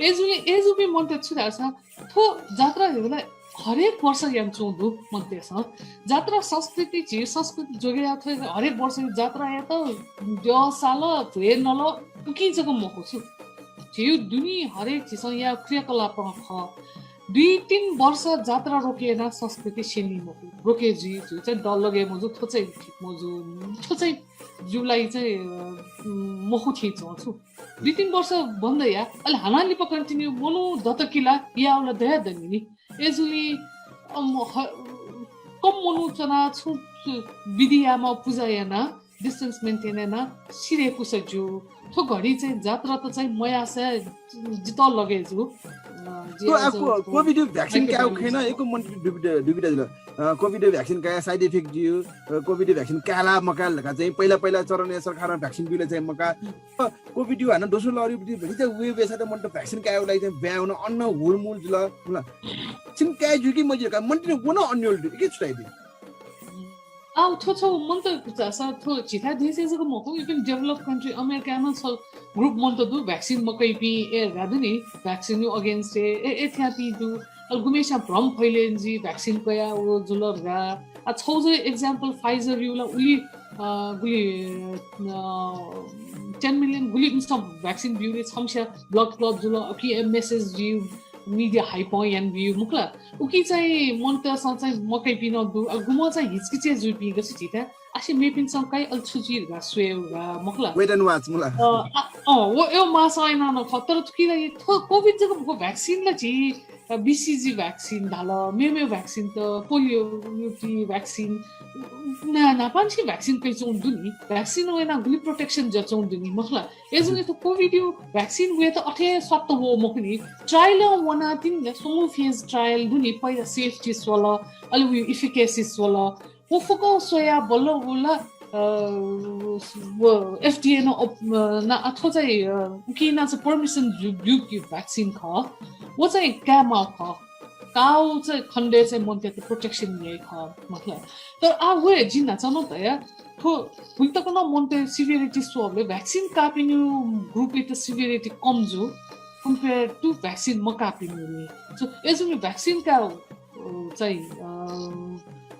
अय्‌जूगुलिं, अय्‌जूपिं मनूतय् छु धाःसा थ्व जात्रा धइगु ला हरेक वर्ष यानाच्वंगु दु मनूतय्सं। जात्रा संस्कृति, झीगु संस्कृति जोगेया थ्व हरेक वर्ष जात्रा यायेत द्यः साल, भ्वय् नल, उकिं जक मखु छु। झीगु दुने हरेक झीसं याये क्रियाकलापं खः। दुई तीन वर्ष जात्रा रोके यानाः संस्कृति स्यनी मखु, रोके जुइ, झीगु चाहिँ दल लगे मजू, थ्व चाहिँ ठीक मजू, थ्व चाहिँ जिगु लागि चाहिँ, अ, मखु थें च्वं छु। दुई तीन वर्ष बन्द या, अले हानं लिपा continue मनू दत कि ला यायेगु ला दया दनि नि। अय्‌जूगुलिं, अम, ह-, कम मनू च्वनाः छुं विधि यायेमाः, पुजा यानाः distance maintain यानाः सिधय्‌कूसा ज्यू। थ्व घडी चाहिँ जात्रा त चाहिँ मयाःसा जितः लगे जू। अ, थ्व आ, को-, COVID-या vaccine कायेगु खँय् नं यक्व मनूतय्त दुविधा, दुविधा जुल। अ, COVID-या vaccine कायाः side effect जुइ, अ, COVID-या vaccine काये ला मकाये ला धकाः चाहिँ पहिला पहिला चरणया सरकारं vaccine बिल चाहिँ मकाः। अ, COVID-या हानं दोस्रो लहर भति चाहिँ वये वयेसां त मनूत vaccine कायेगु लागि चाहिँ ब्याहा वन, अन हुलमुल जुल, होला। Vaccine काये ज्यू कि मज्यू धकाः मनूतय् नं व नं अन्योल दु, इके छु धाइ दइ? आः थ्व छगू मनूत धाःसा थ्व झीथाय् देशय् जक मखु, even developed country, अमेरिकाय् नं छगू group मनूत दु, vaccine मकइपिं, ए, धकाः दु नि, vaccine-या against-य्, ए, ए, थ्यापिं दु। अले गुम्हेस्यां भ्रम फैले याना जुइ, vaccine कयाः व जुल धकाः। आः छगू जक example Pfizer-या ला उलि, अ, गुलि, अ, ten million गुलि इमिसं vaccine ब्यूगुलिं छम्हस्यां blood clot जुल, उकिं message जुइ, media hype याना ब्यू, मखु ला। उकिं चाहिँ मनूतय्सं चाहिँ मकइपिं नं दु, अ, गुम्ह चाहिँ हिचकिचे जुइपिं गथे झीथाय् आसे मेपिन्सं काइ अले छु जुइ धकाः स्वयेगु का, मखु ला। Wait and watch, मला। अ, आ, अ, व, एव मासं यानाः नं खः, तर थुकिया लागि थ्व COVID जक मखु, vaccine ला झी, अ, BCG vaccine धाल, मेमेगु vaccine त, polio, UT vaccine, ना, न्हापांनिसें vaccine कयाच्वंगु दु नि, vaccine वयानाः गुलि protection जुयाच्वंगु दु नि, मखु ला। अय्‌जूगुलिं थ्व COVID-या vaccine वयेत अथे स्वात्त वः मखु नि, trial वनातिनि, स्वंगू phase trial दु नि, पहिला safety स्वल, अले वया efficacy स्वल, व फुक्कं स्वयाः बल्ल व ला, अ, व FDA नं अप-, अ, ना अथवा चाहिँ, अ, उकिं यानाः चाहिँ permission ब्यू, ब्यूगु vaccine खः। व चाहिँ कायेमाःगु खः। काःगु चाहिँ खण्डय् चाहिँ मनूतय्त protection याइ खः, मतलब। तर आः व हे जिं न्हाचः नं धया, थ्व भुलि तक नं मनूतय् severity स्वःबलय् vaccine काःपिनिगु group-य् त severity कम जू, compare to vaccine मकाःपिनिगु नि। So, अय्‌जूगुलिं vaccine का अ, चाहिँ, अ,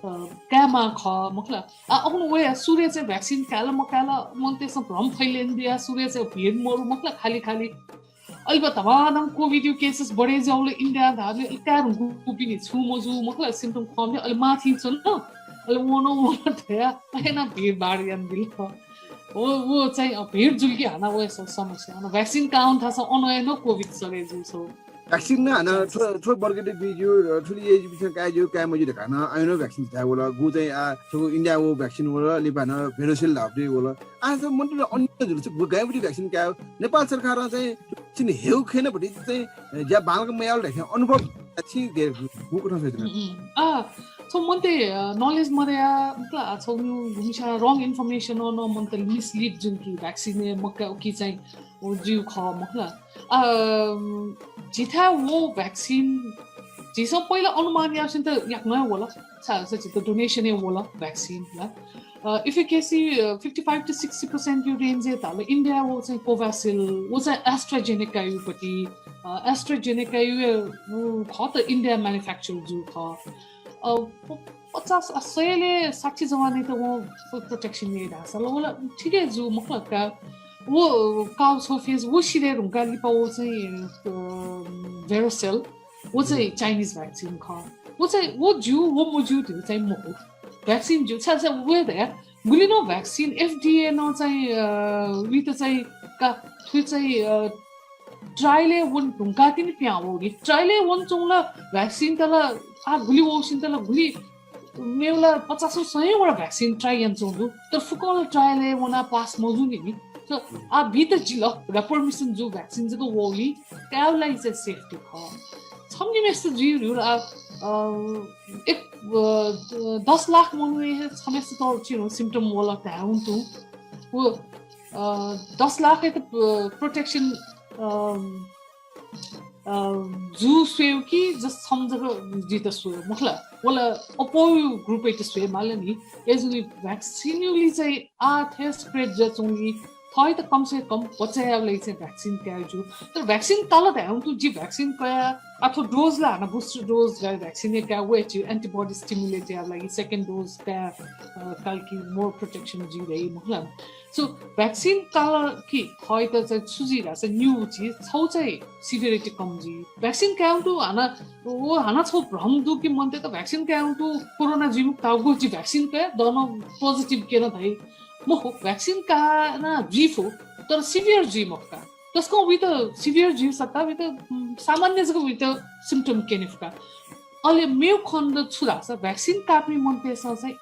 अ, कायेमाः खः, मखु ला। आ, अखुन वया सुरुइ चाहिँ vaccine काये ला मकाये ला, मनूतय्सं भ्रम फैले याना बिया, सुरुइ चाहिँ भिड मरु, मखु ला, खालि खालि। अलिक धमाधम कोभिड यु केसेस बढे ज्याउल इन्डिया धाले अलिक कारुं गुपिनि छु मजु मखला सिम्टम खम्ले अलि माथि चन अलि वन वन थया अहेना भिड भाड यान बिल हो वो चाहिँ भिड जुल कि हाना वो समस्या हाना भ्याक्सिन काउन थासा अनयन कोभिड सरे जु सो भ्याक्सिन न हाना थो थो बर्गेट बिजु थुली एज बिसन काय जु काय मजु धकान आइनो भ्याक्सिन थाय वल गु चाहिँ आ थो इन्डिया वो भ्याक्सिन वल लिपान भेरोसेल धाप दे वल आज मन्त्री अन्य जुल गु गायबुटी भ्याक्सिन काय नेपाल सरकार चाहिँ चिन हेउ खेन भति चाहिँ ज्या बालक मयाल धक्या अनुभव छि दे गु कथं सहित आ छौ मन्ते नलेज मदया मतलब छौ न्यू गुमिसा रङ इन्फर्मेसन न मन्ते मिसलिड जुन कि भ्याक्सिन मक्का उकी चाहिँ जिउ ख मखला आ जिथा वो भ्याक्सिन जिसं पहिला अनुमान यासिन त याक नय वला छा जित डोनेसन वला भ्याक्सिन ला efficacy fifty five to sixty percent यु रेन्ज धाल इन्डिया वो चाहिँ कोभासिल वो चाहिँ एस्ट्राजेनेका युपट्टि एस्ट्राजेनेका यु खत इन्डिया म्यानुफ्याक्चर जु ख पचास सयले साठी जवानय्‌त वं प्रोटेक्सन याइ धाःसा ल, वला ठिकै जू मखु का। व काउ छौ फेज व सिधये धुंकाः लिपा व चाहिँ, अ, भेरोसेल, व चाहिँ चाइनिज भ्याक्सिन खः। व चाहिँ व ज्यू, व मज्यू धइगु चाहिँ मखु। भ्याक्सिन ज्यू, छाय्, छाय् व हे धया, गुलि नं भ्याक्सिन एफडीए नं चाहिँ, अ, उइत चाहिँ का, थुइ चाहिँ, अ, ट्रायलय् वन धुंकाः तिनि पिहां वःगु। ट्रायलय् वनाच्वंगु ला भ्याक्सिन त ला आ गुलि वःसिन त ला गुलि मेगु ला पचासौं सयौं वडा भ्याक्सिन ट्राई यानाच्वंगु दु। तर फुक्कं ला ट्रायलय् वनाः पास मजूनि नि। So, आ बी त जिल, गा पर्मिसन जू भ्याक्सिन जक वःगुलिं कायेगु लागि चाहिँ सेफ्टी खः। छम्ह निम्हेसित जुइ धइगु ला, अ, एक, अ, दस लाख मनूया हे छम्हेसित चिनु सिम्टम वल धायेवं तुं। व, अ, दस लाखयात प्रोटेक्सन, अ, अ, जू स्वयेगु कि just छम्ह जक जुइत स्वयेगु मखु ला। वला अप्वःगु ग्रुपयात स्वये माल नि। अय्‌जूगुलिं भ्याक्सिनयागुलि चाहिँ आ थें स्प्रेड जुयाच्वंगुलिं थःत कम से कम बचय् यायेगु लागि चाहिँ भ्याक्सिन काये ज्यू। तर भ्याक्सिन काल धायेवं तुं जि भ्याक्सिन कया अथवा डोज ला हानं बुस्टर डोज ला भ्याक्सिन काये वये ज्यू, एन्टिबडी स्टिमुलेट यायेगु लागि सेकेन्ड डोज काये, अ, काल कि मोर प्रोटेक्सन जुइ धइ मखु ला। So, भ्याक्सिन काल कि थःत चाहिँ छु जुइ धाःसा न्यू छि छौ चाहिँ सिभियरिटी कम जुइ। भ्याक्सिन कायेवं तुं हानं, व हानं छौ भ्रम दु कि मनूतय्‌त भ्याक्सिन कायेवं तुं कोरोना जुइ मखु धाःगु छि भ्याक्सिन कया दन पोजिटिभ केन धइ। मखु, भ्याक्सिन काना जुइ फु, तर सिभियर जुइ मखु का। तसकं उइत सिभियर जुइ सत्ता उइत, उम्, सामान्य जक उइत सिम्टम केने फु का। अले मेगु खँ छु धाःसा भ्याक्सिन काःपिं मनूतय्‌सं चाहिँ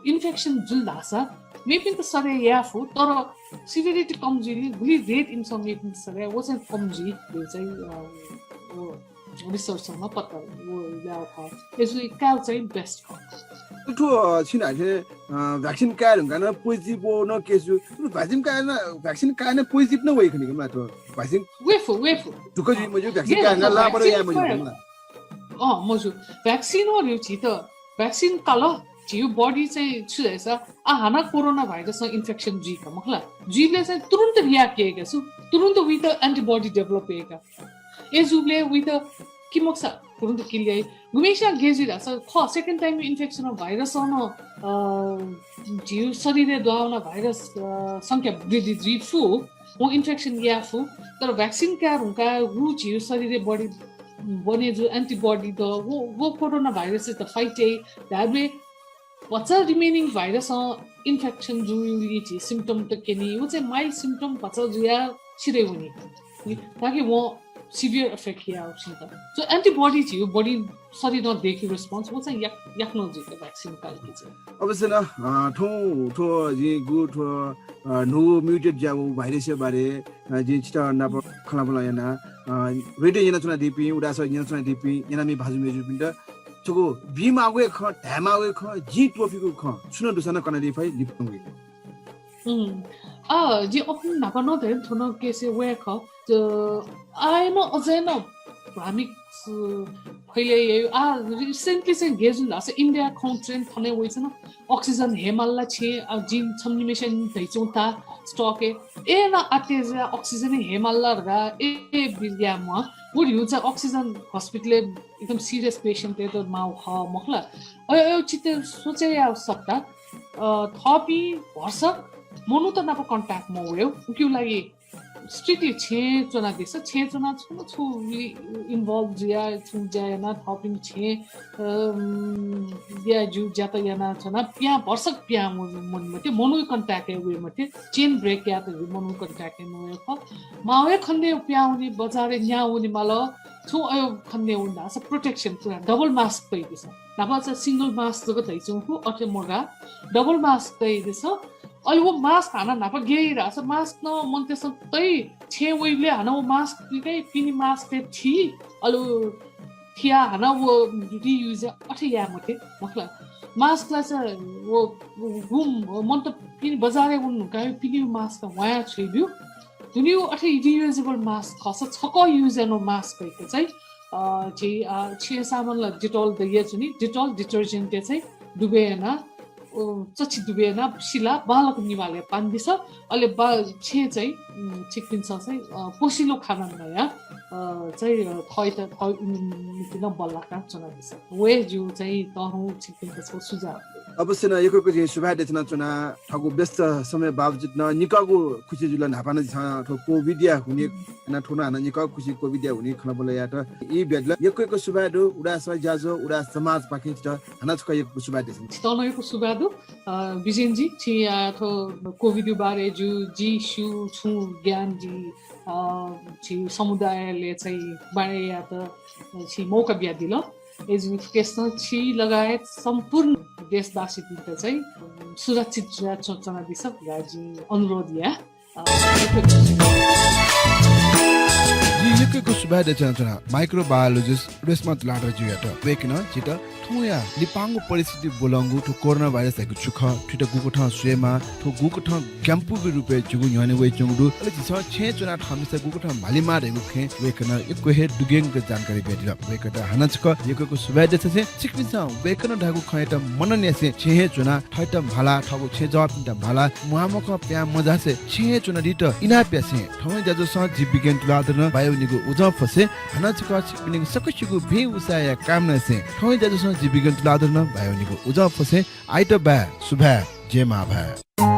इन्फेक्सन जुल धाःसा मेपिन्त सरे याये फु, तर सिभियरिटी कम जुइलिं गुलि रेट इमिसं मेपिन्त सरे याये, व चाहिँ कम जुइ, यो चाहिँ, अ, व रिसर्चसं नं पत्ता व ल्याः खः। अय्‌जूगुलिं कायेगु चाहिँ बेस्ट खः। थ्व, अ, छिं धाःथें, अ, भ्याक्सिन काये धुंकाः नं पोजिटिभ व नं केस जू। भ्याक्सिन काये नं, भ्याक्सिन काये नं पोजिटिभ नं वइ खनी का मला थ्व। भ्याक्सिन वये फु, वये फु। ढुक्क जुइ मज्यू, भ्याक्सिन काये धुंकाः लापरवाही याये मज्यू का मला। अँ, मज्यू। भ्याक्सिन व ल्यू झीत, भ्याक्सिन काल, झीगु बडी चाहिँ छु धाःसा, आ, हानं कोरोना भाइरसं इन्फेक्सन जुइ का मखु ला। जुइबलय् चाहिँ तुरुन्त रियाक्ट याइ का छु, तुरुन्त उइत एन्टिबडी डेभलप याइ का। अय्‌जूबलय् उइत कि मखुसा तुरुन्त किल याइ। गुम्हेस्यां गय् जुइ धाःसा खः, सेकेन्ड टाइम इन्फेक्सन भाइरसं नं, अ, झीगु शरीरय् दुहां वनाः भाइरस, अ, संख्या वृद्धि जुइ फु। व इन्फेक्सन याये फु, तर भ्याक्सिन काये धुंकाः व झीगु शरीरय् बढी बने जू एन्टिबडी द, व, व कोरोना भाइरसयात फाइट याइ धाःबलय् भचा रिमेनिङ भाइरसं इन्फेक्सन जुइगुलिं झी सिम्टम त क्यनी, व चाहिँ माइल्ड सिम्टम भचा जुयाः सिधये वनी। नि, ताकि वं सिभियर इफेक्ट याः उसित। So, एन्टिबडी झीगु बडी शरीरं देकी रेस्पोन्स, व चाहिँ याक, याकनं जुइ का भ्याक्सिन काल कि चाहिँ। अवश्य नं, अ, थौं, थ्व जिं गु थ्व, अ, न्हू म्युटेट ज्याःगु भाइरसया बारे, अ, जिं छित नाप खँल्हाबल्हा याना, अ, रेडियो न्यनाच्वनादीपिं, उदाय् सः न्यनाच्वनादीपिं, न्यनामि भाजु मय्‌जुपिन्त छगू बीमाःगु हे खँ, धायेमाःगु हे खँ, जिं त्वःफिकूगु खँ, छुं नं दुसा नं कनादी फइ, लिपा नं वइ। उम्, अ, जिं अखुन्हु न्हापा नं धयागु थ्व नं केसय् वये खः। अ, आः नं अझै नं भ्रामिक, अ, फैले याइ। आ, रिसेन्टली चाहिँ गय् जुल धाःसा इन्डिया खँ ट्रेन्ड थन हे वइच्वन। अक्सिजन हे माल ला छेँ, आ, जिं छम्ह निम्हेसिनं धयाच्वंगु ता स्टकय्। अय् नं अथे जुयाः अक्सिजन हे माल ला धकाः, ए, ए, बिज्याःम्ह। व धइगु चाहिँ अक्सिजन हस्पिटलय् एकदम सिरियस पेसेन्टतय्‌त माःगु खः मखु ला। अय्, अय् चित्त सोचे याये सत्ता, अ, थःपिं भरसक मनूत नाप कन्ट्याक्ट मवय्, उकिया लागि स्ट्रिक्टली छेँय् च्वनादिसँ। छेँय् च्वनाः छुं न छुं इन्भल्भ जुयाः छुं ज्या यानाः थःपिं छेँय्, अम, या ज्यू ज्यात यानाः च्वनाः पिहां भरसक पिहां वने मते, मनूया कन्ट्याक्टय् वये मते, चेन ब्रेक यायेत मनूया कन्ट्याक्टय् मवये फु। माःगु खनेदँ पिहां वने, बजारय् न्ह्याः वने माल, छुं अय् खनेदँ वने धाःसा प्रोटेक्सन पुरा डबल मास्क तयादिसँ। न्हापा चाहिँ सिंगल मास्क जक धयाच्वंगु, अथे मगाः, डबल मास्क तयादिसँ। अले व मास्क हानं न्हापा ग्याइ धाःसा मास्क नं मनूतय्‌सं तइ, छेँय् वइबलय् हानं व मास्क तइ, पिने मास्क तइ थी, अले व थियाः हानं व रियुज अथे याये मते, मखुला। मास्क ला चाहिँ व गुम्ह मनूत पिने बजारय् वने धुंकाः पिने मास्क वायाः छ्वयाब्यु। दुने व अथे रियुजेबल मास्क खःसा छकः युज यानाः मास्क कइक चाहिँ, अ, झी, अ, छेँय् सामान ला डेटोल दइया च्वनी, डेटोल डिटर्जेन्टय् चाहिँ दुबय् यानाः, अ, चच्छि दुबय् यानाः सिलाः बांलाक निभालय् पानी दिसँ। अले बा-, छेँय् चाहिँ, उम्, छिकपिन्सं चाहिँ, अ, पोसिलो खाना नयाः, अ, चाहिँ, अ, थःत, थः इम्युनिटी नं बल्लाकाः च्वनादिसँ। व हे जिगु चाहिँ तःधंगु छिकपिन्त छगू सुझाव। अवश्य नं यक्व यक्व जिं सुभाय् देछानाच्वना। थःगु व्यस्त समय बावजुद नं निकःगु खुसी जुल। न्हापा नं झीसं थ्व कोभिडया हुनिं, हानं थ्व नं हानं निकः खुसी कोभिडया हुनिं खँल्हाबल्हा यायेत ई बियादिल। यक्व यक्व सुभाय् दु। उदाय् सः ज्याझ्वः, उदाय् समाजपाखें छितः हानं छकः यक्व सुभाय् देछाना। छितः नं यक्व सुभाय् दु। अ, बिजेनजी, छिं, अ, थ्व कोभिडया बारे जि, जि स्यू छुं ज्ञान जि, अ, झी समुदायलय् चाहिँ बाँडे यायेत, अ, छिं मौका बियादिल। अय्‌जूगुलिं थुकेसं छि लगायत सम्पूर्ण देशवासीपिन्त चाहिँ, अ, सुरक्षित जुयाः च्वनादिसँ धकाः जिं अनुरोध याये। अ, यक्व यक्व सुभाय्। जिं यक्व यक्व सुभाय् देछानाच्वना माइक्रोबायोलोजिस्ट रेश्मा तुलाधरज्यूयात। वय्‌कलं झीत थौंया लिपांगु परिस्थिति ब्वलंगु थ्व कोरोना भाइरस धाइगु छु खः, थुइत गुकथं स्वयेमाः, थ्व गुकथं ग्यानापुगु रूपय् झीगु न्ह्यःने वयाच्वंगु दु। अले झीसं छेँय् च्वनाः थःम्हस्यात गुकथं म्हालेमाः धाइगु खँय् वय्‌कलं यक्व हे दुग्यंक जानकारी बियादिल। वय्‌कःयात हानं छकः यक्व यक्व सुभाय् देछासें छिकपिन्सं वय्‌कलं धाःगु खँयात मनन यासें छेँय् हे च्वनाः थःत म्हाला, थःगु छेँजःपिन्त म्हाला, म्वाःमखं पिहां मझासें छेँय् हे च्वनादीत इनाप यासें थौंया ज्याझ्वलय् जि बिगेन तुलाधरं बाय् वनेगु उजं फ्वसें हानं छकः छिकपिनिगु सकसिगु भिं उसाँय्‌या कामना यासें थौंया ज्याझ्वलय् जि बिगेन तुलाधरं बाय् वनेगु उजं फ्वसें आइत बाय्, सुभाय्, जय मांभाय्।